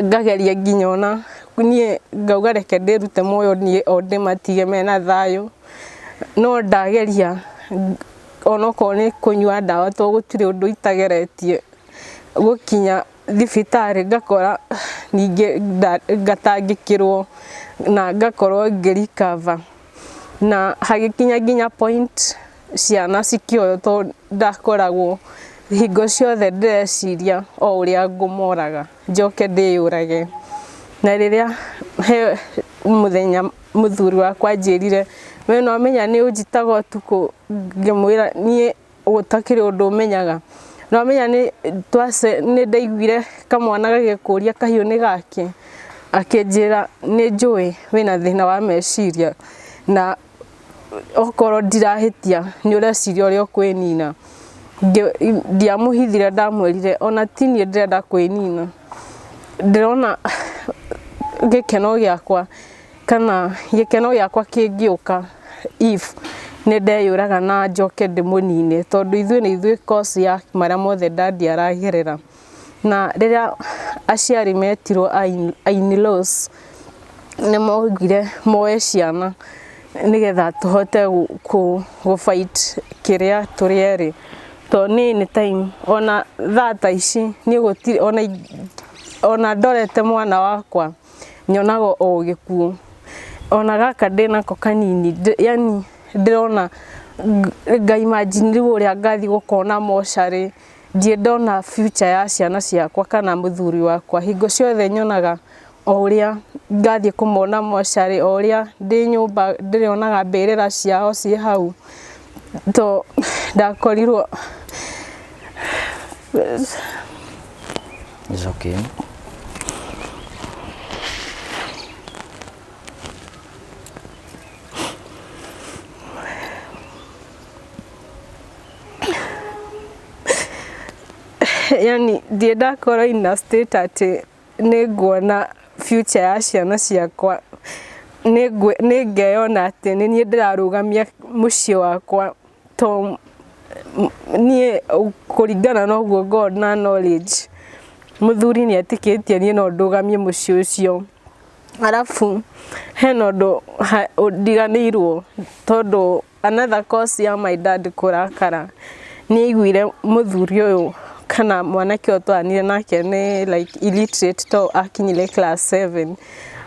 ngageria nginya ona niĩ ngauga reke ndĩrute muoyo niĩ o ndĩmatige mena thayũ, no ndageria onokorwo nĩ kũnyua ndawa to gũtirĩ ũndũ itageretie, gũkinya thibitarĩ ngakora ningĩ ngatangĩkĩrwo na ngakorwo ngĩ recover. Na hagĩkinya nginya point ciana cikĩoywo tondũ ndakoragwo hingo ciothe ndĩreciria o ũrĩa ngũmoraga njoke ndĩyũrage. Na rĩrĩa he mũthenya mũthuri wakwa anjĩrire, "We no wamenya nĩ ũnjĩtaga ũtukũ?" Ngĩmwĩra, "Niĩ gũtakĩrĩ ũndũ menyaga." No wamenya nĩ nĩ ndaiguire kamwana gagĩkũria kahiũ nĩ gake. Akĩnjĩra, "Nĩ njũĩ wĩna thĩna wa meciria, na okorwo ndirahĩtia nĩ ũreciria ũrĩa ũkwĩnina." Ndiamũhithire, ndamwĩrire ona ti niĩ ndĩrenda kwĩnina, ndĩrona gĩkeno gĩakwa kana gĩkeno gĩakwa kĩngĩũka if nĩ ndeyũraga na njoke ndĩmũnine, tondũ ithuĩ nĩ ithuĩ cause ya marĩa mothe dadi aragerera. Na rĩrĩa aciari metirwo a in-laws, nĩ maugire moe ciana nĩgetha tũhote gũ fight kĩrĩa tũrĩ erĩ, tondũ niĩ nĩ time ona thaa ta ici niĩ gũtirĩ ona ndorete mwana wakwa nyonaga o gĩkuũ, ona gaka ndĩnako kanini, yani ndĩrona nga imagine rĩu ũrĩa ngathiĩ gũkona mocarĩ, ndirĩ ndona future ya ciana ciakwa kana mũthuri wakwa. Hingo ciothe nyonaga o ũrĩa ngathiĩ kũmona mocarĩ, o ũrĩa ndĩ nyũmba ndĩrĩonaga mbĩrĩra ciao ciĩ hau, to ndakorirwo It's okay. Yani ndirĩ ndakorwo in a state atĩ nĩ nguona future ya ciana ciakwa, nĩ ngeyona atĩ nĩ niĩ ndĩrarũgamia mũciĩ wakwa, to niĩ kũringana na ũguo ngoragwo na knowledge, mũthuri nĩ etĩkĩtie niĩ no ndũgamie mũciĩ ũcio. Arabu hena ũndũ ndiganĩirwo tondũ another cause ya my dad kũrakara, nĩ aiguire mũthuri ũyũ kana mwanake ũyũ twaranire nake nĩ like illiterate to akinyire class 7,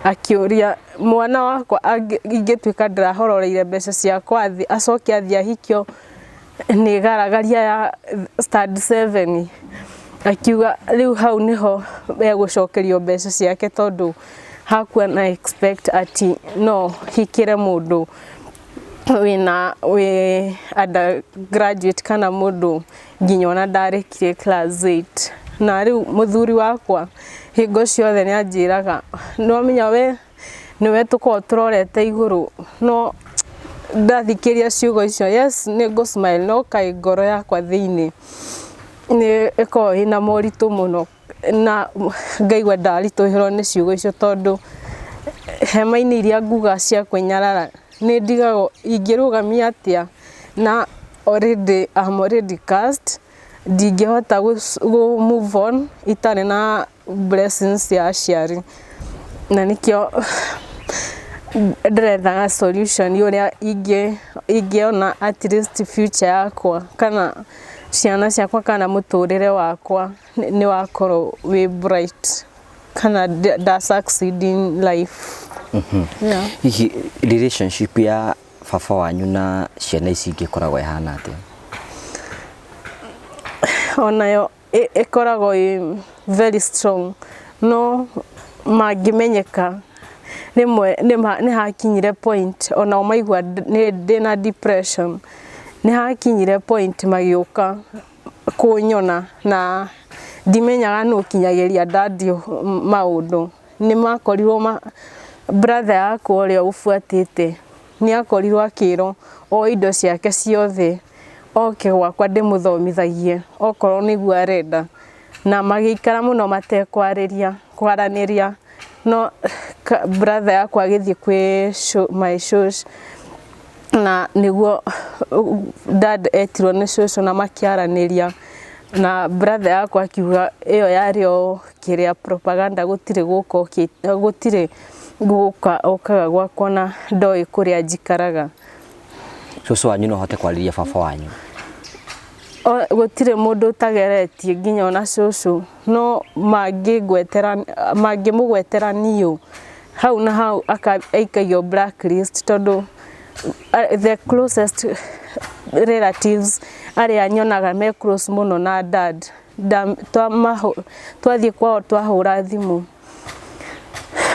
akĩũria mwana wakwa ingĩtuĩka ndĩrahororeire mbeca ciakwa thĩ acoke athiĩ ahikio nĩ garagaria ya stand 7, akiuga rĩu hau nĩho egũcokerio mbeca ciake tondũ hakuwa na expect ati no hikĩre mũndũ wĩna wĩ undergraduate kana mũndũ nginya ona ndarĩkirie class 8. Na rĩu mũthuri wakwa hingo ciothe nĩ anjĩraga, nĩwamenya we nĩwe tũkoragwo tũrorete igũrũ, no ndathikĩria ciugo icio, yes nĩ ngũ smile, no kaĩ ngoro yakwa thĩinĩ nĩ ĩkoragwo ĩna moritũ mũno, na ngaigua ndaritũhĩrwo nĩ ciugo icio, tondũ hema-inĩ iria nguga cia kwĩnyarara nĩ ndigagwo ingĩrũgamia atĩa, na already I'm already cursed, ndingĩhota gũ move on itarĩ na blessings ya aciari, na nĩkĩo ndĩrethaga solution ũrĩa ingĩona at least future yakwa kana ciana ciakwa kana mũtũrĩre wakwa nĩ wakorwo wĩ bright kana nda succeed in life. Yeah. Hihi relationship ya baba wanyu na ciana ici ingĩ ĩkoragwo ĩhana atĩa? Onayo ĩkoragwo ĩ very strong, no mangĩmenyeka rĩmwe nĩ hakinyire point onao maigua nĩ ndĩna depression, nĩ hakinyire point magĩũka kũnyona na ndimenyaga nũ ũkinyagĩria dadi maũndũ. Nĩ makorirwo brother yakwa ũrĩa ũbuatĩte nĩ akorirwo akĩrwo o indo ciake ciothe oke gwakwa ndĩmũthomithagie okorwo nĩguo arenda, na magĩikara mũno matekwarĩria kwaranĩria, no brother yakwa agĩthiĩ kwĩ my shosh, na nĩguo dad etirwo nĩ cũcũ na makĩaranĩria, na brother yakwa akiuga ĩyo yarĩ o kĩrĩa propaganda, gũtirĩ gũka gũtirĩ gũka okaga gwakwa na ndoĩ kũrĩa njikaraga. Cũcũ wanyu no ahote kwarĩria baba wanyu? Gũtirĩ mũndũ ũtageretie nginya ona cũcũ, no mangĩmũgwetera niũ hau na hau aikagio blacklist, tondũ the closest relatives arĩa nyonaga me close mũno na dad, twathiĩ kwao twahũra thimũ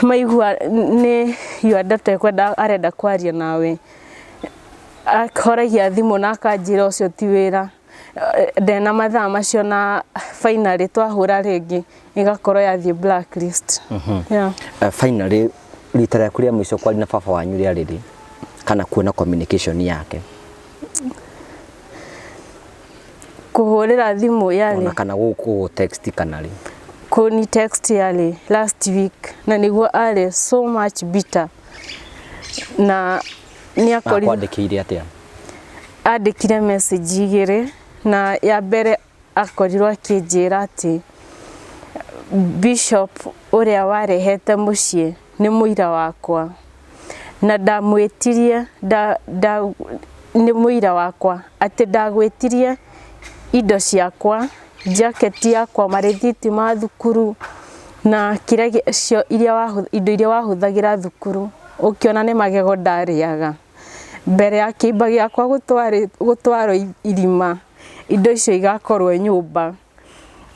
maigua nĩ your daughter ekwenda arenda kwaria nawe, ahoragia thimũ na akanjĩra ũcio ti wĩra, ndena mathaa macio, na finally twahũra rĩngĩ ĩgakorwo yathiĩ blacklist. Yeah. Finally rita rĩaku rĩa mũico kwaria na baba wanyu rĩarĩ rĩ, kana kuona communication yake? Kũhũrĩra thimũ yarĩ ona kana gũkũ text kana rĩ? Kũni text yarĩ last week, na nĩguo arĩ so much bitter, na nĩ akorirwo Akwandĩkĩire atĩa? Andĩkire message igĩrĩ, na ya mbere akorirwo akĩnjĩra atĩ bishop ũrĩa warehete mũciĩ nĩ mũira wakwa, na ndamwĩtirie nĩ mũira wakwa atĩ ndagwĩtirie indo ciakwa, jacket yakwa, marĩthiti ma thukuru na kĩrĩa cio iria indo iria wahũthagĩra thukuru, ũkĩona nĩ magego ndarĩaga mbere ya kĩimba gĩakwa gũtwarwo irima, indo icio igakorwo nyũmba.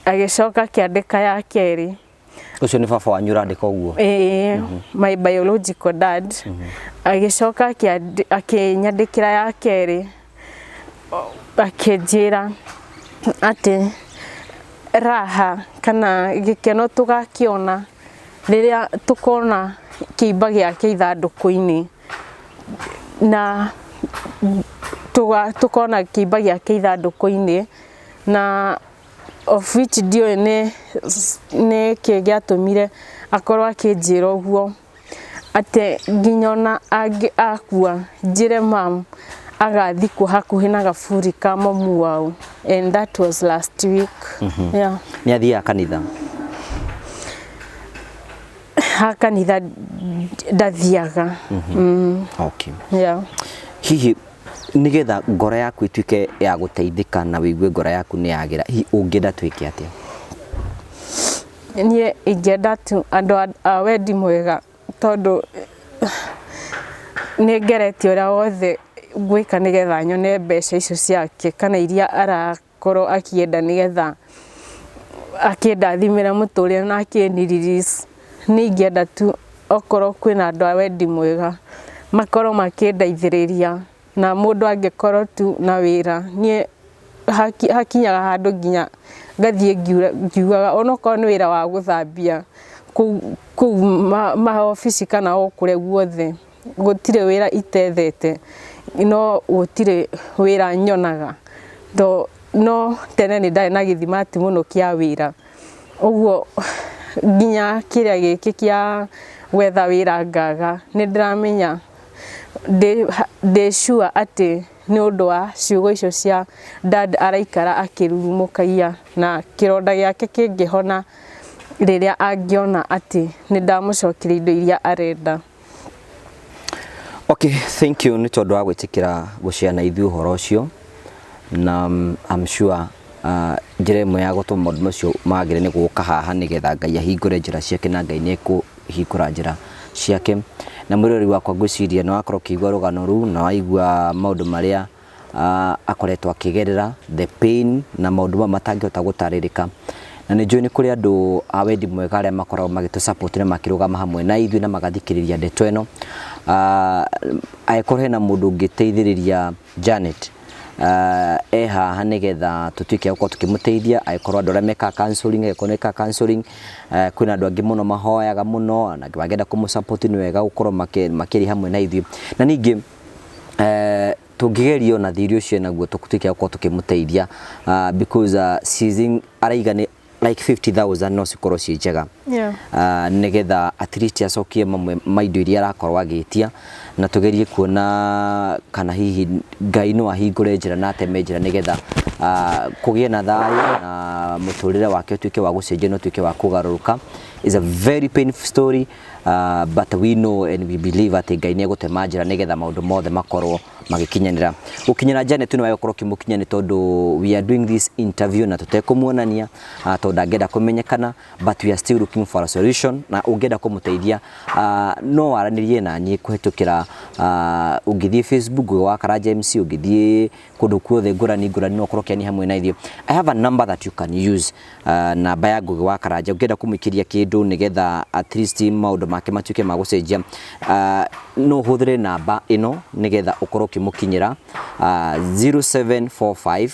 Agĩcoka akĩandĩka ya kerĩ. Ũcio nĩ baba wanyu ũrandĩka ũguo? Ĩĩ, my biological dad. Agĩcoka akĩnyandĩkĩra ya kerĩ, akĩnjĩra atĩ Raha kana gĩkeno tũgakĩona rĩrĩa tũkona kĩimba gĩake ithandũkũ-inĩ na tũkona kĩimba gĩake ithandũkũ-inĩ na of which ndiũĩ nĩ kĩ gĩatũmire akorwo akĩnjĩra ũguo. Atĩ nginya ona akua njĩre mam agathikwo hakuhĩ na gaburi ka mamu wao and that was last week. Yeah. Nĩ athiaga kanitha? Ha kanitha ndathiaga. Okay. Yeah. Hihi nigetha ngoro yaku ituĩke ya gũteithĩka na wĩigue ngoro yaku nĩ yagĩra, hihi ũngĩenda twĩke atĩa? Niĩ ingĩenda tu andũ a wendi mwega tondũ nĩ ngeretie ũrĩa wothe ngwĩka nĩgetha nyone mbeca icio ciake kana iria arakorwo akĩenda nĩgetha akĩndathimĩre mũtũrĩre na akĩni release. Niĩ ingĩenda tu okorwo kwĩna andũ a wendi mwega makorwo makĩndeithĩrĩria na mũndũ angĩkorwo tu na wĩra niĩ hakinyaga handũ nginya ngathiĩ ngiugaga onokorwo nĩ wĩra wa gũthambia kũu maobici kana o kũrĩa guothe gũtirĩ wĩra itethete no gũtirĩ wĩra nyonaga to no tene nĩ ndarĩ na gĩthimati mũno kĩa wĩra ũguo nginya kĩrĩa gĩkĩ kĩa gwetha wĩra ngaga nĩ ndĩramenya ndĩ sure atĩ nĩ ũndũ wa ciugo icio cia dad araikara akĩrurumũkagia na kĩronda gĩake kĩngĩhona rĩrĩa angĩona atĩ nĩ ndamũcokeria indo iria arenda. Okay, thank you nĩ tondũ wa gwĩtĩkĩra gũshare na ithuĩ ũhoro ũcio na I'm sure njĩra ĩmwe ya gũtũma maũndũ macio magĩre nĩ gũka haha nĩgetha Ngai ahingũre njĩra ciake na Ngai nĩ ekũhingũra njĩra ciake. Na mwĩroreri wakwa ngwĩciria nĩ wakorwo ũkĩigua rũgano rũu na waigua maũndũ marĩa akoretwo akĩgerera, the pain na maũndũ mamwe matangĩhota gũtarĩrĩka. Na nĩ njũĩ nĩ kũrĩ andũ a wendi mwega arĩa makoragwo magĩtũ support na makĩrũgama hamwe na ithuĩ na magathikĩrĩria ndeto ĩno. Angĩkorwo hena mũndũ ũngĩteithĩrĩria Janet e haha nĩgetha tũtuĩke a gũkorwo tũkĩmũteithia, angĩkorwo andũ arĩa mekaga counseling, angĩkorwo nĩ mekaga counseling, kwĩna andũ angĩ mũno mahoyaga mũno na angĩ mangĩenda kũmũ support nĩ wega gũkorwo makĩaria hamwe na ithuĩ. Na ningĩ tũngĩgeria ona thirĩ ũcio naguo tũtuĩke a gũkorwo tũkĩmũteithia because she's araiga nĩ like 50,000 no cikorwo ciĩ njega. Nĩgetha at least acokie mamwe ma indo iria arakorwo agĩtia na tugerie kuona kana hihi Ngai no ahingũre njĩra na ateme njĩra nĩgetha kũgĩe na thayũ na mũtũrĩre wake ũtuĩke wa gũcenjia na ũtuĩke wa kũgarũrũka. It's a very painful story but we know and we believe atĩ Ngai nĩ egũtema njĩra nĩgetha maũndũ mothe makorwo magĩkinyanĩra. Gũkinyĩra Janet nĩ wagĩkorwo ũkĩmũkinya nĩ tondũ we are doing this interview na tũtekũmuonania tondũ ndangĩenda kũmenyekana, but we are still looking for a solution na ũngĩenda kũmũteithia no waranĩrie na niĩ kũhetũkĩra ũngĩthiĩ Facebook Ngũgĩ wa Karanja MC, ũngĩthiĩ kũndũ kuothe ngũrani ngũrani no ũkorwo ũkĩania hamwe na ithuĩ. I have a number that you can use, namba ya Ngũgĩ wa Karanja ũngĩenda kũmũikĩria kĩndũ nĩgetha at least maũndũ make matuĩke ma gũcenjia, no ũhũthĩre namba ĩno nĩgetha ũkorwo ũkĩmũkinyĩra 0745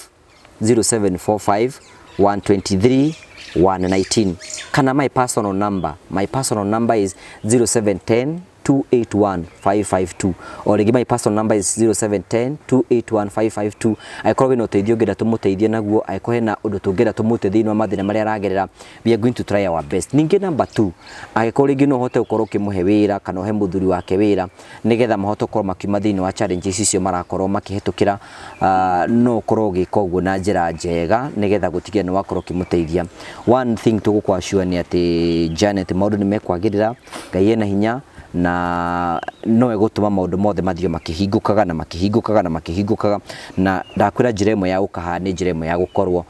0745 123 119 kana my personal number. My personal number is 0710 281 552. O rĩngĩ my personal number is 0710 281 552. Angĩkorwo wĩna ũteithio ũngĩenda tũmũteithie naguo, angĩkorwo hena ũndũ tũngĩenda tũmũteithie thĩinĩ wa mathĩna marĩa aragerera, we are going to try our best. Ningĩ number 2, angĩkorwo rĩngĩ no ũhote gũkorwo ũkĩmũhe wĩra kana ũhe mũthuri wake wĩra nĩgetha mahote gũkorwo makiuma thĩinĩ wa challenges icio marakorwo makĩhetũkĩra, no ũkorwo ũgĩka ũguo na njĩra njega nĩgetha gũtigĩrĩra nĩ wakorwo ũkĩmũteithia. One thing tũgũkũ assure nĩ atĩ Janet maũndũ nĩ mekwagĩrĩra, Ngai ena hinya na no egũtũma maũndũ mothe mathiĩ makĩhingũkaga na makĩhingũkaga na makĩhingũkaga, na ndakwĩra njĩra ĩmwe ya gũka haha nĩ njĩra ĩmwe ya gũkorwo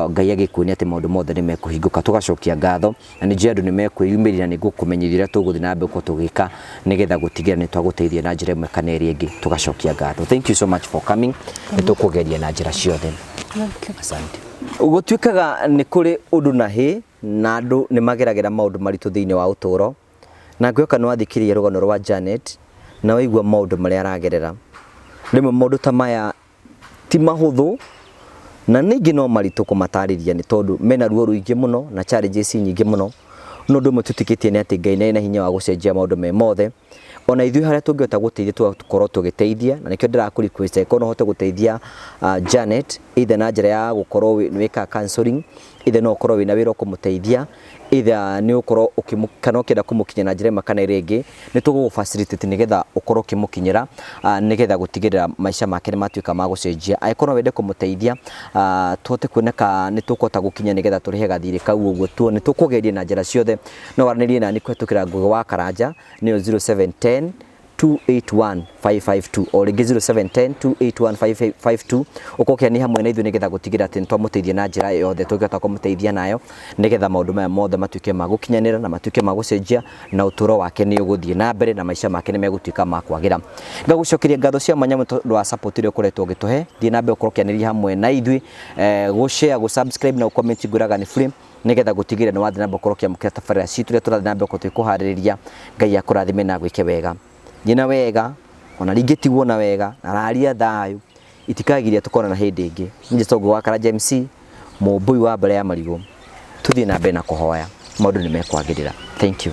Ngai agĩkuonia atĩ maũndũ mothe nĩ mekũhingũka. Tũgacokia ngatho na nĩ njũĩ andũ nĩ mekwĩyumĩria na nĩ ngũkũmenyithia ũrĩa tũgũthiĩ na mbere gũkorwo tũgĩka nĩgetha gũtigĩrĩra nĩ twagũteithia na njĩra ĩmwe kana ĩrĩa ĩngĩ. Tũgacokia ngatho. Thank you so much for coming. Nĩ tũkũgeria na njĩra ciothe. Asante. Gũtuĩkaga nĩ kũrĩ ũndũ na hĩ na andũ nĩ mageragĩra maũndũ maritũ thĩinĩ wa ũtũũro, na ngwĩhoka nĩ wathikĩrĩria rũgano rwa Janet na waigua maũndũ marĩa aragerera. Rĩmwe maũndũ ta maya ti mahũthũ Na ningĩ no maritũ kũmatarĩria nĩ tondũ mena ruo rũingĩ mũno na challenges nyingĩ mũno. No ũndũ ũmwe twĩtĩkĩtie nĩ atĩ Ngai nĩ arĩ na hinya wa gũcenjia maũndũ me mothe. Ona ithuĩ harĩa tũngĩhota gũteithia tũgakorwo tũgĩteithia, na nĩkĩo ndĩrakũ request angĩkorwo no ũhote gũteithia Janet either na njĩra ya gũkorwo nĩ wĩkaga counseling, either no ũkorwo wĩna wĩra ũkũmũteithia, either nĩ ũkorwo kana ũkĩenda kũmũkinyĩra na njĩra ĩmwe kana ĩrĩa ĩngĩ, nĩ tũgũgũ facilitate nĩgetha ũkorwo ũkĩmũkinyĩra nĩgetha gũtigĩrĩra maica make nĩ matuĩka ma gũcenjia. Angĩkorwo no wende kũmũteithia tũhote kuona kana nĩ tũkũhota gũkinya nĩgetha tũrĩhe gathirĩ kau ũguo tuone, nĩ tũkũgeria na njĩra ciothe. No waranĩrie nani kũhetũkĩra Ngũgĩ wa Karanja nĩyo 0710 281 552 o rĩngĩ 0710 281 552 ũkorwo ũkĩania hamwe na ithuĩ nĩgetha gũtigĩrĩra atĩ nĩtwamũteithia na njĩra yothe tũngĩhota kũmũteithia nayo nĩgetha maũndũ maya mothe matuĩke ma gũkinyanĩra na matuĩke ma gũcenjia na ũtũro wake nĩ ũgũthiĩ na mbere na maica make nĩ megũtuĩka ma kwagĩra. Ngagũcokeria ngatho cia mwanya mũno tondũ wa support ĩrĩa ũkoretwo ũgĩtũhe. Thiĩ na mbere ũkorwo ũkĩanĩria hamwe na ithuĩ, gũ share, gũ subscribe na gũ comment ngwĩraga nĩ free nĩgetha gũtigĩrĩra nĩ wathiĩ na mbere gũkorwo ũkĩamũkĩra tabarĩra citũ iria tũrathiĩ na mbere gũkorwo tũgĩkũharĩrĩria. Ngai akũrathime na agwĩke wega. Thiĩ na wega, ona rĩngĩ tigwo na wega, na raria thayũ, itikagiria tũkonana hĩndĩ ĩngĩ. Niĩ njĩtagwo Ngũgĩ wa Karanja MC, mũmbũi wa mbere ya marigũ. Tũthiĩ na mbere na kũhoya, maũndũ nĩ mekwagĩrĩra. Thank you.